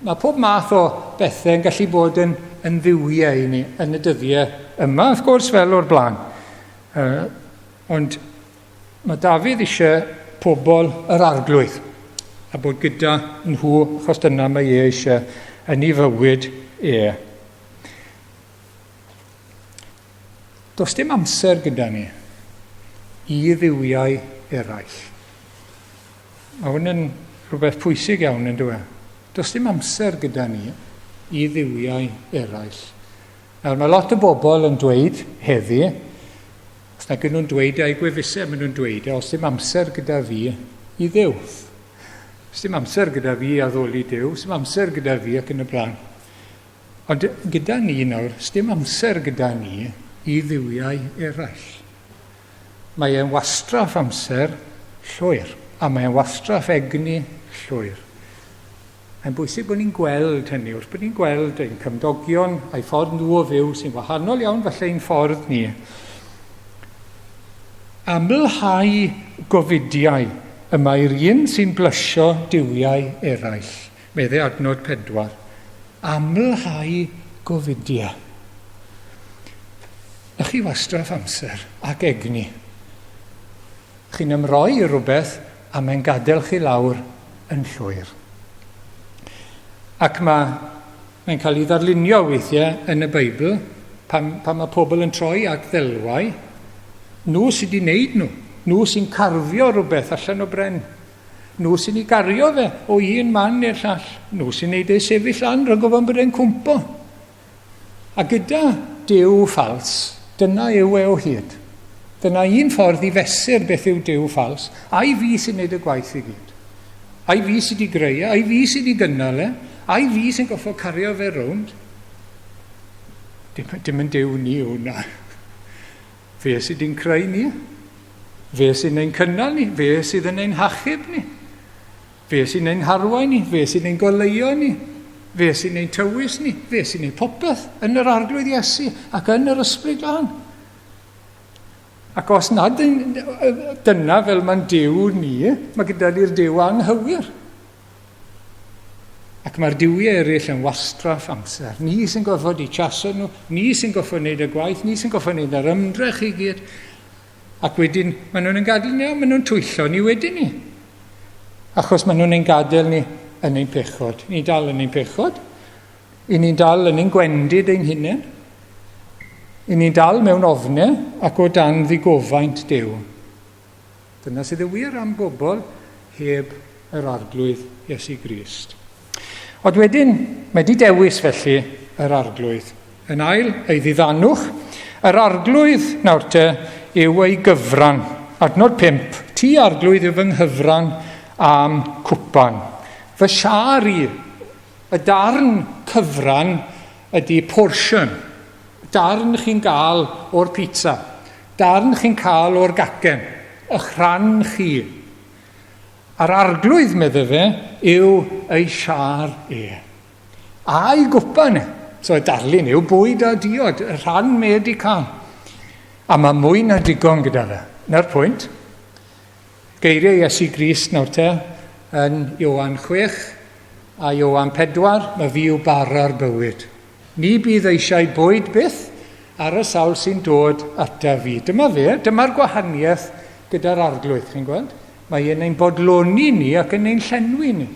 Mae pob math o bethau yn gallu bod yn, yn dduwiau i ni yn y dyddiau yma, wrth gwrs, fel o'r blaen. Uh, ond Mae Dafydd eisiau pobl yr arglwydd a bod gyda nhw, achos dyna mae e eisiau yn ei fywyd e. Does dim amser gyda ni i dduwiau eraill. Mae hwn yn rhywbeth pwysig iawn yn dweud. Does dim amser gyda ni i dduwiau eraill. Nawr mae lot o bobl yn dweud heddi, os nag nhw'n dweud a'u gwefusau, maen nhw'n dweud, e, os dim amser gyda fi i Dduw. Os dim amser gyda fi i addoli Duw, os dim amser gyda fi ac yn y blaen. Ond gyda ni nawr, os dim amser gyda ni i dduwiau eraill. Mae e'n wastraff amser llwyr, a mae e'n wastraff egni llwyr. Mae'n bwysig bod ni'n gweld hynny, wrth bod ni'n gweld ein cymdogion a'i ffordd nhw o fyw sy'n wahanol iawn falle i'n ffordd ni. Amlhau gofidiau y mae'r un sy'n blysio duwiau eraill, meddai adnod 4. Amlhau gofidiau. Na chi wastraff amser ac egni. Chi'n ymroi i rywbeth a mae'n gadael chi lawr yn llwyr. Ac mae, mae'n cael ei ddarlunio weithiau yn y Beibl pan, pan mae pobl yn troi at ddelwau, nhw sydd wedi wneud nhw, nhw sy'n carfio rhywbeth allan o bren, nhw sy'n ei gario fe o un man i'r llall, nhw sy'n neud ei sefyll lan rhag ofn bod e'n cwmpo. A gyda Duw ffals, dyna yw e o hyd. Dyna un ffordd i fesur beth yw Duw ffals. Ai fi sy'n neud y gwaith i gyd? Ai fi sydd wedi greu e? Ai fi sydd wedi gynnal e? Ai fi sy'n goffo cario fe rownd? Dim, dim yn Duw ni hwnna. Fe sydd wedi'n creu ni. Fe sy'n ein cynnal ni. Fe sydd yn ein hachub ni. Fe sy'n ein harwain ni, fe sy'n ein goleuo ni, fe sy'n ein tywys ni, fe sy'n ein popeth yn yr Arglwydd Iesu ac yn yr Ysbryd Glân. Ac os nad dyna fel mae'n Duw ni, mae gyda ni'r Duw anghywir. Ac mae'r duwiau eraill yn wastraff amser. Ni sy'n gorfod i chaso nhw, ni sy'n gorfod wneud y gwaith, ni sy'n gorfod wneud yr ymdrech i gyd. Ac wedyn, maen nhw'n ein gadael ni, maen nhw'n twyllo ni wedyn ni. Achos maen nhw'n ein gadael ni yn ein pechod. Ni dal yn ein pechod. I ni'n dal yn ein gwendid ein hunain. I ni'n dal mewn ofne ac o dan ddigofaint Duw. Dyna sydd y wir am bobl heb yr Arglwydd Iesu Grist. Ond wedyn, mae di dewis felly yr Arglwydd. Yn ail, ei ddiddanwch. Yr Arglwydd, nawr te, yw ei gyfran. Adnod 5. Ti, Arglwydd, yw fy nghyfran am cwpan. Fy siâr i, y darn cyfran ydy portion. Darn chi'n gael o'r pizza. Darn chi'n cael o'r gacen. Eich rhan chi. A'r arglwydd, medde fe, yw ei siâr e. A'i gwpan e. So y darlun yw bwyd a diod, y rhan mae wedi cael. A mae mwy na digon gyda fe. Na'r pwynt. Geiriau Iesu Grist nawr te, yn Ioan 6 a Ioan 4, mae fi yw bara'r bywyd. Ni bydd eisiau bwyd byth ar y sawl sy'n dod ata fi. Dyma fe, dyma'r gwahaniaeth gyda'r arglwydd, chi'n gweld? Mae e'n ein bodloni ni ac yn ein llenwi ni.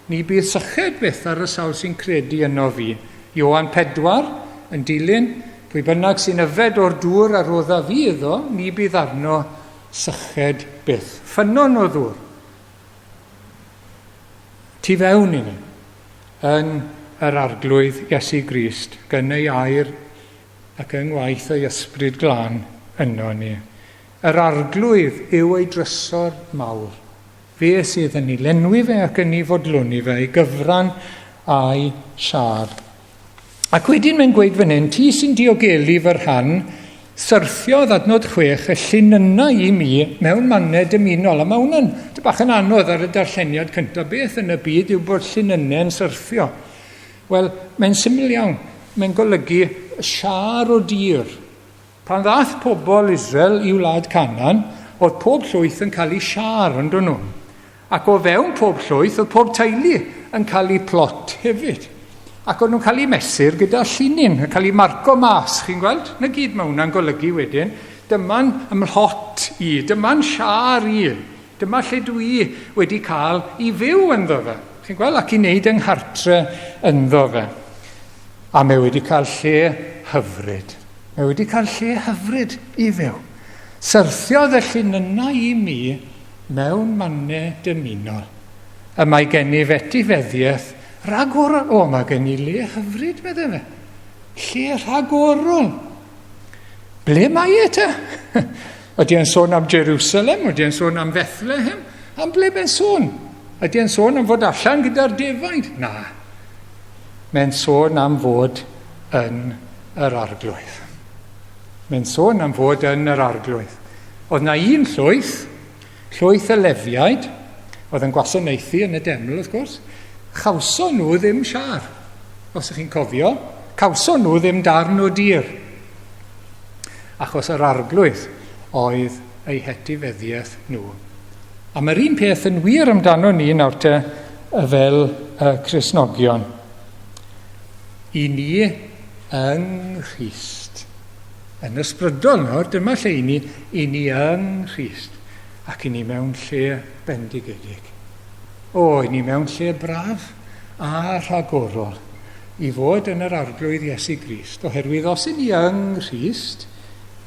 Ni bydd syched byth ar y sawl sy'n credu yno fi. Ioan 4 yn dilyn, pwy bynnag sy'n yfed o'r dŵr a rodda fi iddo, ni bydd arno syched byth. Ffynnon o ddŵr. Tu fewn i ni, yn yr Arglwydd Iesu Grist, gan ei air ac yng ngwaith ei ysbryd glân yno ni. Yr Arglwydd yw ei drysor mawr. Fe sydd yn ei lenwi fe ac yn ei fodloni fe, ei gyfran a'i siâr. Ac wedyn mae'n gweud fan hyn, ti sy'n diogelu fy rhan, syrthiodd adnod 6 y llinynnau i mi mewn mannau dymunol. A mae hwnna'n bach yn anodd ar y darlleniad cyntaf. Beth yn y byd yw bod llinynnau'n syrthio? Wel, mae'n syml iawn. Mae'n golygu siâr o dir. Pan ddaeth pobl Israel i wlad Canaan, oedd pob llwyth yn cael ei siâr, on'd o'n nhw? Ac o fewn pob llwyth, oedd pob teulu yn cael ei plot hefyd. Ac o'n nhw'n cael eu mesur gyda llinyn, yn cael eu marco mas, chi'n gweld? Na gyd mae hwnna'n golygu wedyn. Dyma'n ymhlot i, dyma'n siâr i, dyma lle dwi wedi cael i fyw ynddo fe. Chi'n gweld? Ac i wneud yng nghartre ynddo fe. A mae wedi cael lle hyfryd. Mae wedi cael lle hyfryd i fyw. Syrthiodd y llinynnau i mi mewn mannau dymunol. Y mae gennyf etifeddiaeth ragorol. O, mae gen i le hyfryd, meddai fe. Lle rhagorol. Ble mae e te? Ydy e'n sôn am Jerusalem? Ydy e'n sôn am Bethlehem? Am ble mae'n sôn? Ydy e'n sôn am fod allan gyda'r defaid? Na. Mae'n sôn am fod yn yr arglwydd. Mae'n sôn am fod yn yr arglwydd. Oedd na un llwyth, llwyth y Lefiaid, oedd yn gwasanaethu yn y deml, wrth gwrs, chawson nhw ddim siar. Os ydych chi'n cofio, cawson nhw ddim darn o dir. Achos yr arglwydd oedd eu hetifeddiaeth nhw. A mae'r un peth yn wir amdano ni nawr te fel y Cristnogion. I ni yng Nghrist. Yn ysbrydol nawr, dyma lle i ni, i ni yng Nghrist. Ac i ni mewn lle bendigedig. O, i ni mewn lle braf a rhagorol i fod yn yr Arglwydd Iesu Grist. Oherwydd os i ni yng Nghrist,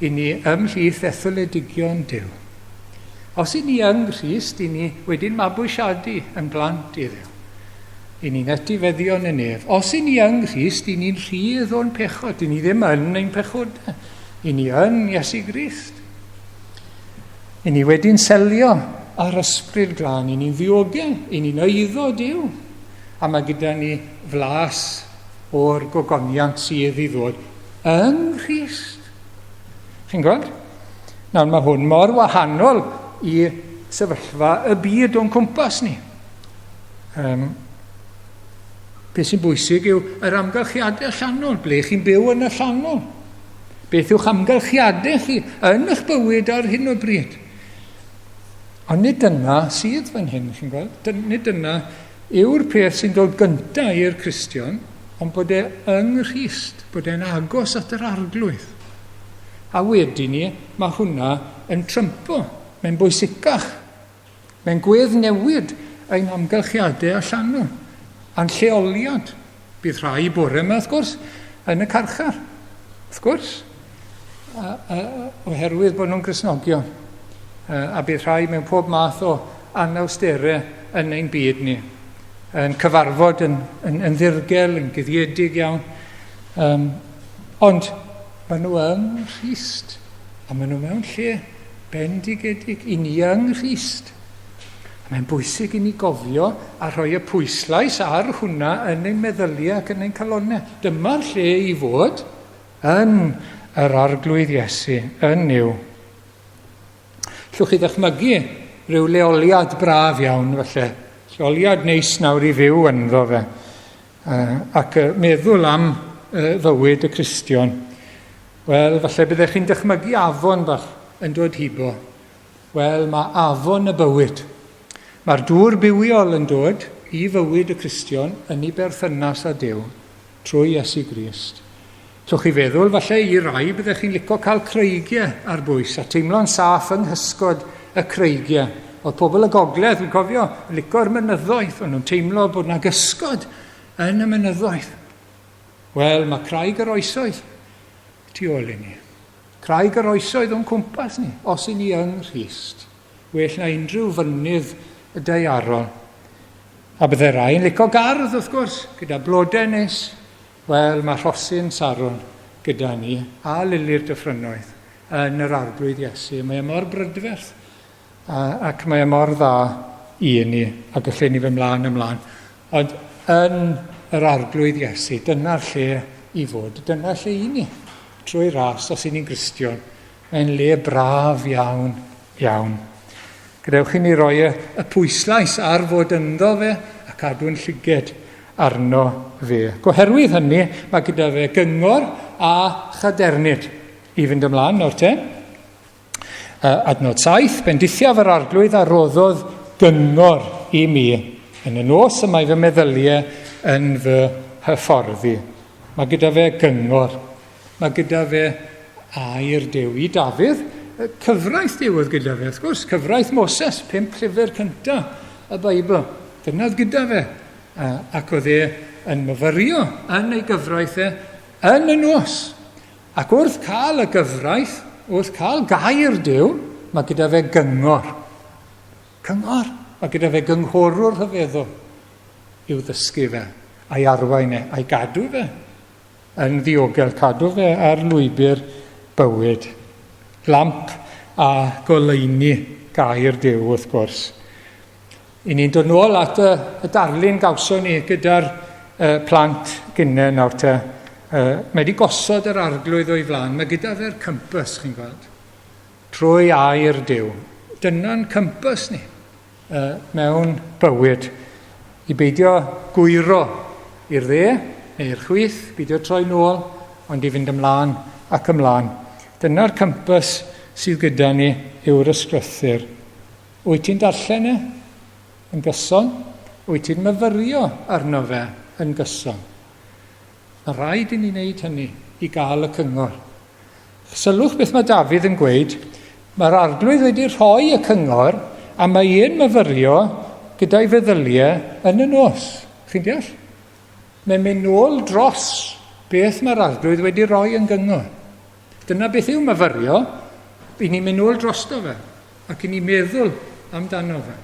i ni ymhlith etholedigion Duw. Os i ni yng Nghrist, i ni wedi'n mabwysiadu yn blant i Dduw. I ni'n etifeddion y nef. Os i ni yng Nghrist, i ni'n rhydd o'n pechod. I ni ddim yn ein pechodau. I ni yn Iesu Grist. I ni wedi'n selio ar ysbryd glân. I ni'n ddiogel. I ni'n eiddo Duw. A mae gyda ni flas o'r gogoniant sydd i ddod yng Nghrist. Chi'n gweld? Nawr mae hwn mor wahanol i sefyllfa y byd o'n cwmpas ni. Um, beth sy'n bwysig yw yr amgylchiadau allanol, ble chi'n byw yn allanol. Beth yw'ch amgylchiadau chi yn eich bywyd ar hyn o bryd. Ond nid dyna sydd fan hyn, chi'n gweld? Nid dyna yw'r peth sy'n dod gyntaf i'r Cristion, ond bod e yng Nghrist, bod e'n agos at yr arglwydd. A wedyn ni, mae hwnna yn trympo, mae'n bwysicach. Mae'n gwedd newid ein hamgylchiadau allanol, a'n lleoliad. Bydd rhai bore yma, wrth gwrs, yn y carchar, wrth gwrs, a, a, oherwydd bod nhw'n Gristnogion. A, a bydd rhai mewn pob math o anawsterau yn ein byd ni, yn cyfarfod yn, yn, yn ddirgel, yn guddiedig iawn. Um, ond maen nhw yng Nghrist, a maen nhw mewn lle bendigedig i ni yng Nghrist. Mae'n bwysig i ni gofio a rhoi y pwyslais ar hwnna yn ein meddyliau ac yn ein calonnau. Dyma'r lle i fod yn yr Arglwydd Iesu, yn Nuw. Llwch chi ddychmygu rhyw leoliad braf iawn falle. Lleoliad neis nawr i fyw ynddo fe. Ac meddwl am fywyd y Cristion. Wel, falle byddech chi'n dychmygu afon bach yn dod hibo. Wel, mae afon y bywyd. Mae'r dŵr bywiol yn dod i fywyd y Cristion yn ei berthynas â Duw trwy Iesu Grist. Llwch chi feddwl, falle i rai byddech chi'n lico cael creigiau ar bwys a teimlo'n saff yng nghysgod y creigiau. Oedd pobl y gogledd, fi'n cofio, yn lico'r mynyddoedd, o'n nhw'n teimlo bod 'na gysgod yn y mynyddoedd. Wel, mae craig yr oesoedd tu ôl i ni. Craig yr oesoedd o'n cwmpas ni, os i ni yng Nghrist. Well na unrhyw fynydd y daearol. A bydde rai yn lico gardd, wrth gwrs, gyda blodau neis. Wel, mae rhosyn Saron gyda ni, a lili'r dyffrynnoedd, yn yr Arglwydd Iesu. Mae e mor brydferth, ac mae e mor dda i ni, a gallen ni fy mlaen ymlaen. Ond yn yr Arglwydd Iesu, dyna'r lle i fod, dyna'r lle i ni, trwy ras, os i ni'n Gristion. Mae'n le braf iawn, iawn. Gadewch i ni roi y, y pwyslais ar fod ynddo fe a cadw'n llyged arno fe. Goherwydd hynny, mae gyda fe gyngor a chadernid i fynd ymlaen nawr te. Adnod 7, bendithiaf yr arglwydd a roddodd gyngor i mi. Yn y nos y mae fy meddyliau yn fy hyfforddi. Mae gyda fe gyngor. Mae gyda fe air Duw. I Dafydd, cyfraith Duw oedd gyda fe, wrth gwrs, cyfraith Moses, pump llyfr cyntaf y Beibl. Dyna oedd gyda fe. Ac oedd e yn myfyrio yn ei gyfraith e yn y nos. Ac wrth cael y gyfraith, wrth cael gair Duw, mae gyda fe gyngor. Cyngor. Mae gyda fe gynghorwr rhyfeddol i'w ddysgu fe, a'i arwain e, a'i gadw fe yn ddiogel, cadw fe ar lwybr bywyd. Lamp a goleuni gair Duw, wrth gwrs. I ni'n dod nôl at y, y darlun gawson ni gyda'r uh, plant gynne nawr te. Uh, mae wedi gosod yr arglwydd o'i flaen. Mae gyda fe'r cympys, chi'n gweld, trwy air Duw. Dyna'n cympys ni uh, mewn bywyd. I beidio gwyro i'r dde neu i'r chwith, beidio troi nôl, ond i fynd ymlaen ac ymlaen. Dyna'r cympys sydd gyda ni yw'r ysgrythur. Wyt ti'n darllen e yn gyson? Wyt ti'n myfyrio arno fe yn gyson? Mae rhaid i ni wneud hynny i gael y cyngor. Sylwch beth mae Dafydd yn gweud. Mae'r arglwydd wedi rhoi y cyngor a mae e'n myfyrio gyda'i feddyliau yn y nos. Chi'n deall? Mae'n mynd nôl dros beth mae'r arglwydd wedi rhoi yn gyngor. Dyna beth yw myfyrio. I ni'n mynd nôl drosto fe. Ac i ni meddwl amdano fe.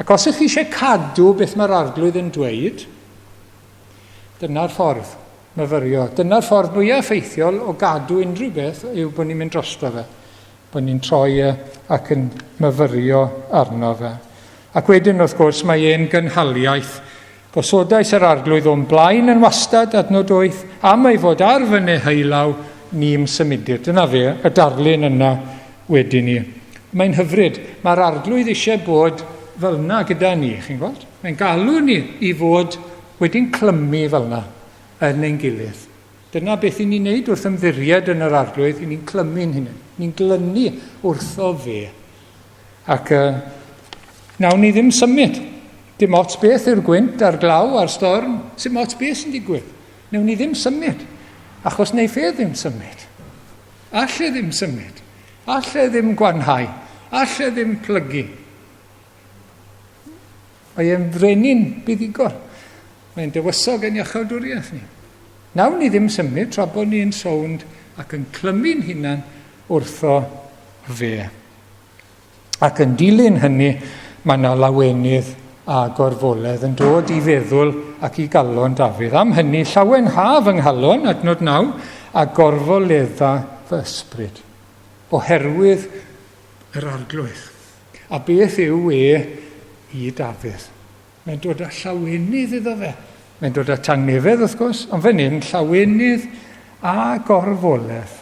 Ac os ych chi eisiau cadw beth mae'r arglwydd yn dweud, dyna'r ffordd myfyrio. Dyna'r ffordd mwyaf effeithiol o gadw unrhyw beth yw bod ni'n mynd drosto fe. Bod ni'n troi e ac yn myfyrio arno fe. Ac wedyn, wrth gwrs, mae e'n gynhaliaeth. Gosodais yr arglwydd o'm blaen yn wastad, adnod 8, am ei fod ar fy neheullaw, ni'm symudir. Dyna fe, y darlun yna wedyn ni. Mae'n hyfryd. Mae'r arglwydd eisiau bod fel yna gyda ni, chi'n gweld? Mae'n galw ni i fod wedi'n clymu fel yna yn ein gilydd. Dyna beth i ni'n neud wrth ymddiried yn yr arglwydd, i ni'n clymu'n hunain. Ni'n glynu wrtho fe. Ac uh, nawn ni ddim symud. Dim ots beth yw'r gwynt a'r glaw a'r storm, sy'n ots beth sy'n digwydd. Nawn ni ddim symud, achos neu fe ddim symud. Alle ddim symud. Alle ddim gwanhau. Alle ddim plygu. Mae e'n frenin buddugol. Mae'n dywysog yn iachawdwriaeth ni. Nawn ni ddim symud tra bod ni'n sownd ac yn clymu'n hunan wrtho fe. Ac yn dilyn hynny, mae yna lawenydd a gorfoledd yn dod i feddwl ac i galon Dafydd. Am hynny, llawenha fy nghalon, adnod 9, a gorfoledda fy ysbryd, oherwydd yr arglwydd. A beth yw e i Dafydd? Mae'n dod â llawenydd iddo fe. Mae'n dod â tangnefedd, wrth gwrs, ond fan hyn, llawenydd a gorfoledd.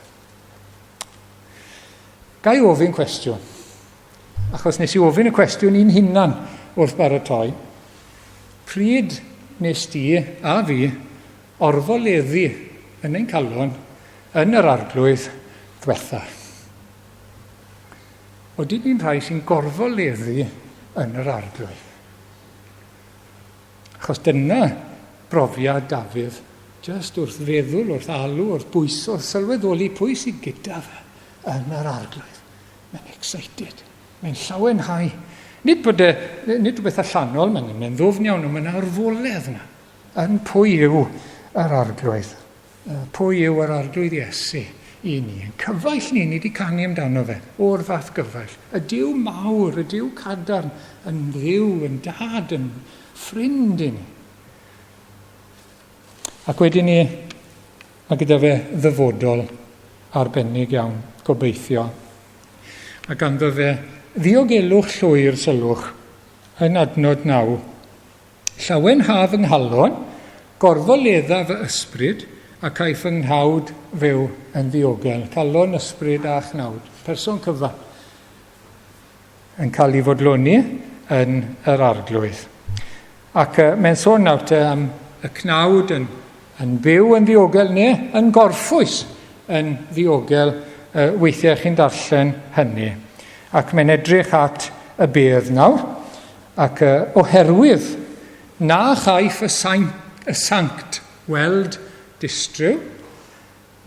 Ga i ofyn cwestiwn? Achos nes i ofyn y cwestiwn i'n hunan wrth baratoi. Pryd nes di a fi orfoleddu yn ein calon yn yr arglwydd ddwetha? Odyn ni'n rhai sy'n gorfoleddu yn yr arglwydd? Achos dyna brofiad Dafydd, jyst wrth feddwl, wrth alw, wrth bwyso, wrth sylweddoli pwy sydd gyda fe yn yr arglwydd. Mae'n excited. Mae'n llawenhau. Nid bod e, nid rhywbeth allanol, mae'n mae ddwfn iawn, ond mae'n arfoledd yna. Yn pwy yw yr arglwydd? Pwy yw yr arglwydd Iesu i ni? Yn cyfaill ni, ni wedi canu amdano fe, o'r fath gyfaill. Y Duw mawr, y Duw cadarn, yn ddiw, yn dad, yn ffrind i ni. Ac wedyn ni, mae gyda fe ddyfodol arbennig iawn, gobeithio. Mae ganddo fe ddiogelwch llwyr, sylwch, yn adnod 9. Llawenha fy nghalon, gorfoledda fy ysbryd, ac aiff fy nghnawd fyw yn ddiogel. Calon, ysbryd a chnawd. Person cyfan yn cael ei fodloni yn yr arglwydd. Ac uh, mae'n sôn nawr te am y cnawd yn, yn byw yn ddiogel neu yn gorffwys yn ddiogel uh, weithiau chi'n darllen hynny. Ac mae'n edrych at y bedd nawr. Ac oherwydd na chaiff y, saint, y sanct weld distryw,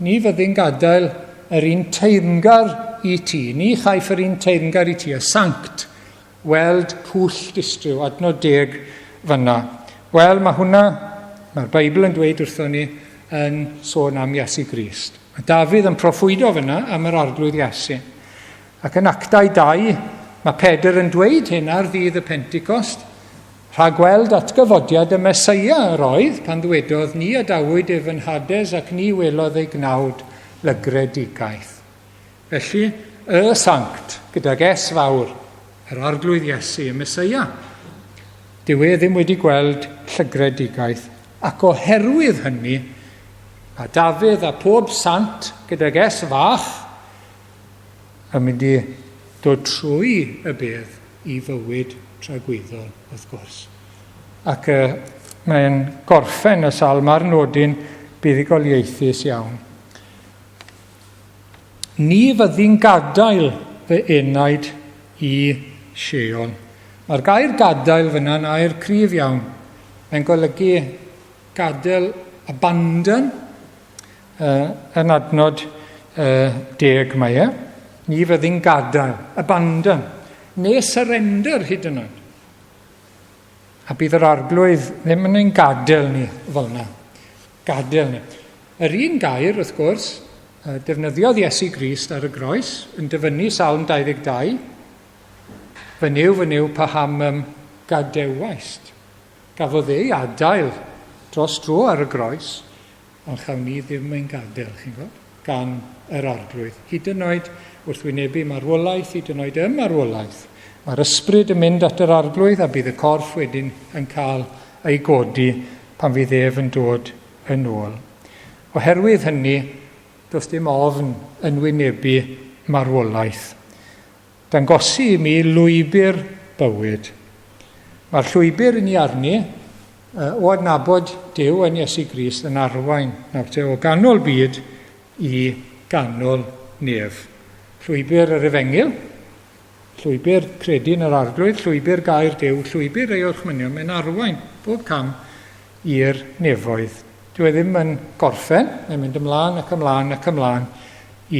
ni fyddi'n gadael yr un teyrngar i ti. Ni chaiff yr un teyrngar i ti, y sanct, weld pwll distryw, adnod deg fyna. Wel, mae hwnna, mae'r Beibl yn dweud wrthon ni, yn sôn am Iesu Grist. Mae Dafydd yn proffwydo fyna am yr arglwydd Iesu. Ac yn Actau 2, mae Pedr yn dweud hyn ar ddydd y Pentecost, rhagweld atgyfodiad y Meseia yr oedd pan ddwedodd, Ni adawyd ef yn Hades ac ni welodd ei gnawd lygredigaeth. Felly, y Sanct, gydag S fawr, yr Arglwydd Iesu, y Meseia, dyw e ddim wedi gweld llygredigaeth, ac oherwydd hynny, mae Dafydd a pob sant gydag S fach yn mynd i dod trwy y bedd i fywyd tragwyddol, wrth gwrs. Ac uh, mae'n gorffen y salm ar nodyn buddugoliaethus iawn. Ni fyddi'n gadael fy enaid i Sheol. Mae'r gair gadael fyna'n air cryf iawn. Mae'n golygu gadael abandon, Uh, yn adnod uh, deg mae e. Ni fyddi'n gadael, abandon, neu surrender hyd yn oed. A bydd yr arglwydd ddim yn ein gadael ni fel yna. Gadael ni. Yr un gair, wrth gwrs, defnyddiodd Iesu Grist ar y groes yn dyfynnu Salm 22. Fy Nuw, fy Nuw, paham ym gadewaist? Gafodd ei adael dros dro ar y groes, Ond chawn ni ddim ein gadael, chi'n gweld, gan yr Arglwydd. Hyd yn oed wrth wynebu marwolaeth, hyd yn oed ym marwolaeth, mae'r ysbryd yn mynd at yr Arglwydd a bydd y corff wedyn yn cael ei godi pan fydd ef yn dod yn ôl. Oherwydd hynny, does dim ofn yn wynebu marwolaeth. Dangosi i mi lwybr bywyd. Mae'r llwybr i ni arni o adnabod Duw yn Iesu Grist yn arwain nawr te o ganol byd i ganol nef. Llwybr yr Efengyl, llwybr credu yn yr Arglwydd, llwybr gair Duw, llwybr ei orchmynion, mae'n arwain bob cam i'r nefoedd. Dyw e ddim yn gorffen, mae'n mynd ymlaen ac ymlaen ac ymlaen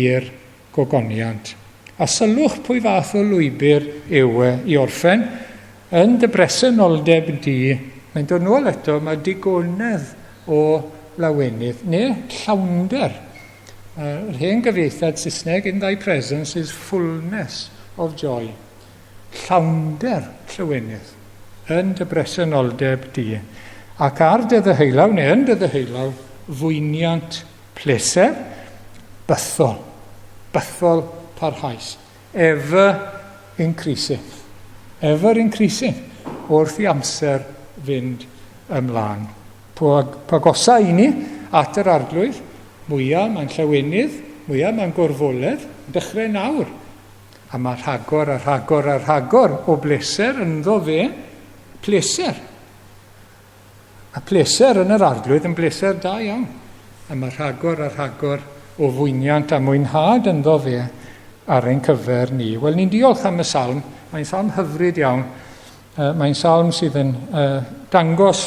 i'r gogoniant. A sylwch pwy fath o lwybr yw e i orffen, yn dy bresenoldeb di, mae'n dod nôl eto, mae digonedd o lawenydd, neu llawnder. Yr hen gyfieithiad Saesneg, in thy presence is fullness of joy. Llawnder llawenydd, yn dy bresenoldeb di. Ac ar dy ddeheulaw, neu yn dy ddeheulaw, fwyniant Pleser bythol, bythol parhaus. Ever increasing. Ever increasing, wrth i amser fynd ymlaen. Po agosa i ni at yr arglwydd, mwyaf mae'n llawenydd, mwyaf mae'n gorfoledd, dechrau nawr. A mae rhagor a rhagor a rhagor o bleser ynddo fe, pleser. A pleser yn yr arglwydd yn bleser da iawn. A mae rhagor a rhagor o fwyniant a mwynhad ynddo fe ar ein cyfer ni. Wel, ni'n diolch am y salm. Mae'n salm hyfryd iawn. Mae'n salm sydd yn dangos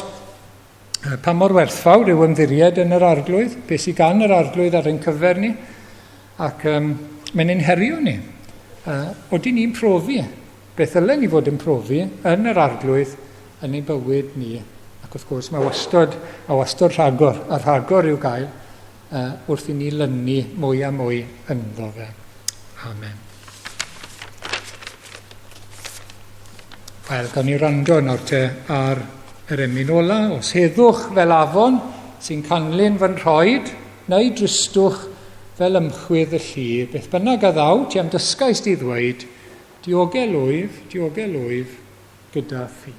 pa mor werthfawr yw ymddiried yn yr arglwydd, beth sydd gan yr arglwydd ar ein cyfer ni, ac mae'n ein herio ni. Odyn ni'n profi beth ddylen ni fod yn profi yn yr arglwydd yn ein bywyd ni. Ac wrth gwrs mae wastod, mae wastod rhagor, a rhagor i'w gael wrth i ni lynu mwy a mwy ynddo fe. Amen. Wel, gawn ni wrando nawr te ar yr emyn ola. Os heddwch fel afon sy'n canlyn fy nhroed, neu dristwch fel ymchwydd y llu, beth bynnag a ddaw, ti am dysgais di ddweud, diogel wyf, diogel wyf, gyda thi.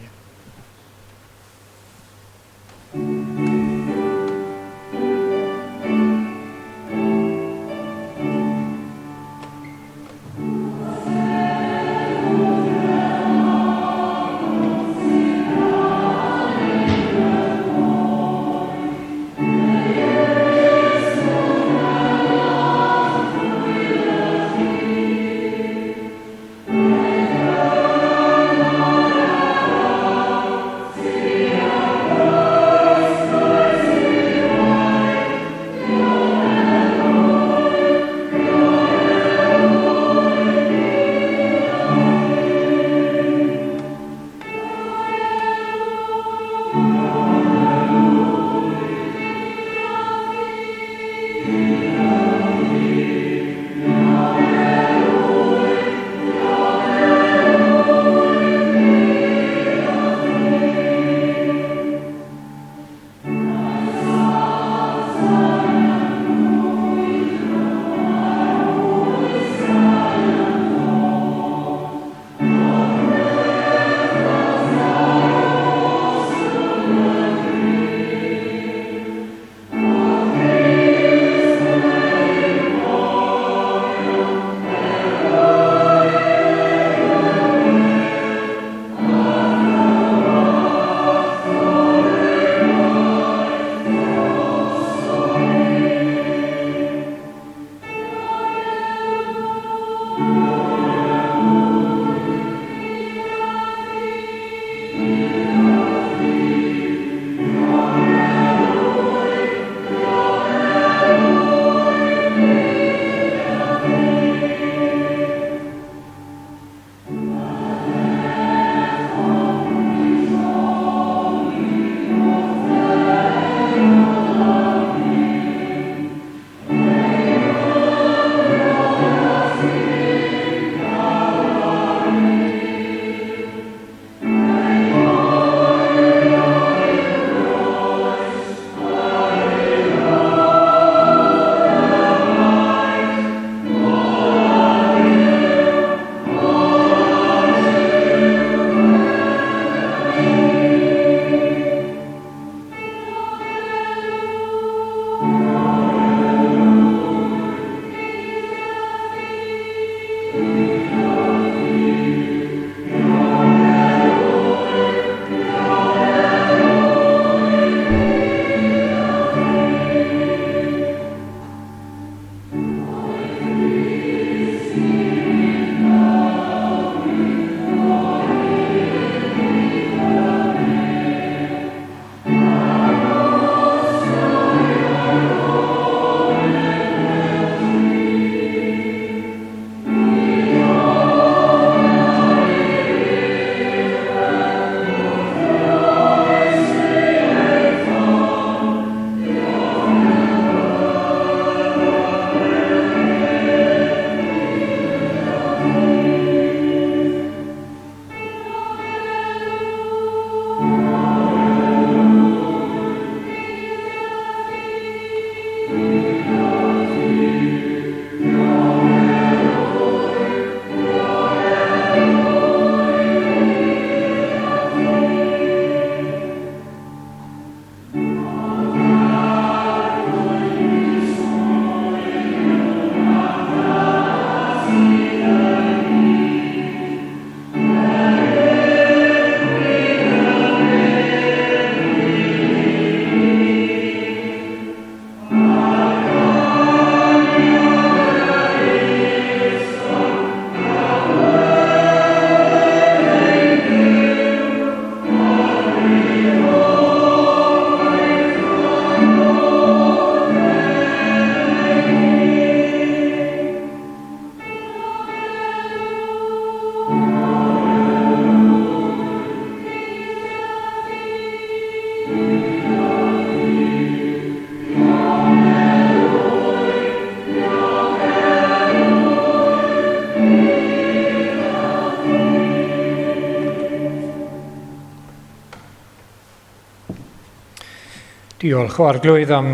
Diolch o Arglwydd am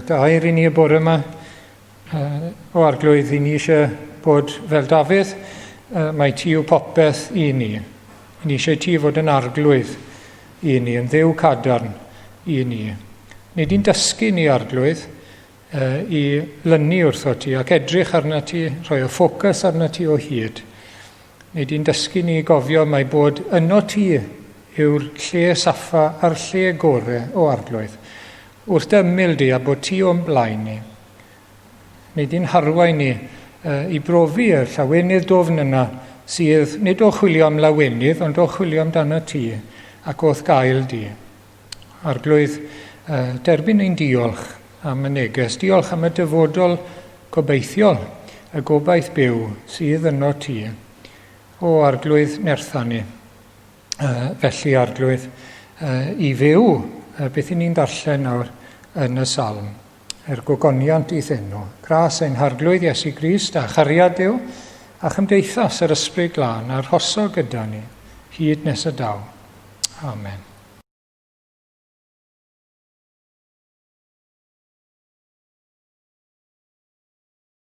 dy air i ni y bore yma. O Arglwydd, i ni eisiau bod fel Dafydd, mae ti yw popeth i ni. Ni eisiau ti fod yn Arglwydd i ni, yn Dduw cadarn i ni. Nid i'n dysgu ni, Arglwydd, i lynu wrtho ti ac edrych arna ti, rhoi y ffocws arna ti o hyd. Nid i'n dysgu ni i gofio mai bod yno ti yw'r lle saffa a'r lle gore o Arglwydd, wrth dy ymyl di a bod ti o'n blaen ni. Nid i'n harwain ni i brofi y llawenydd dwfn yna sydd nid o chwilio am lawenydd ond o chwilio amdano ti ac o'th gael di. Arglwydd, derbyn ein diolch am y neges. Diolch am y dyfodol gobeithiol, y gobaith byw sydd yno ti. O Arglwydd, nertha ni. Felly, Arglwydd, i fyw beth i ni'n darllen nawr yn y salm. Er gogoniant i'th enw. Gras ein Harglwydd Iesu Grist a chariad Duw a chymdeithas yr Ysbryd Glân arhoso gyda ni hyd nes y daw. Amen.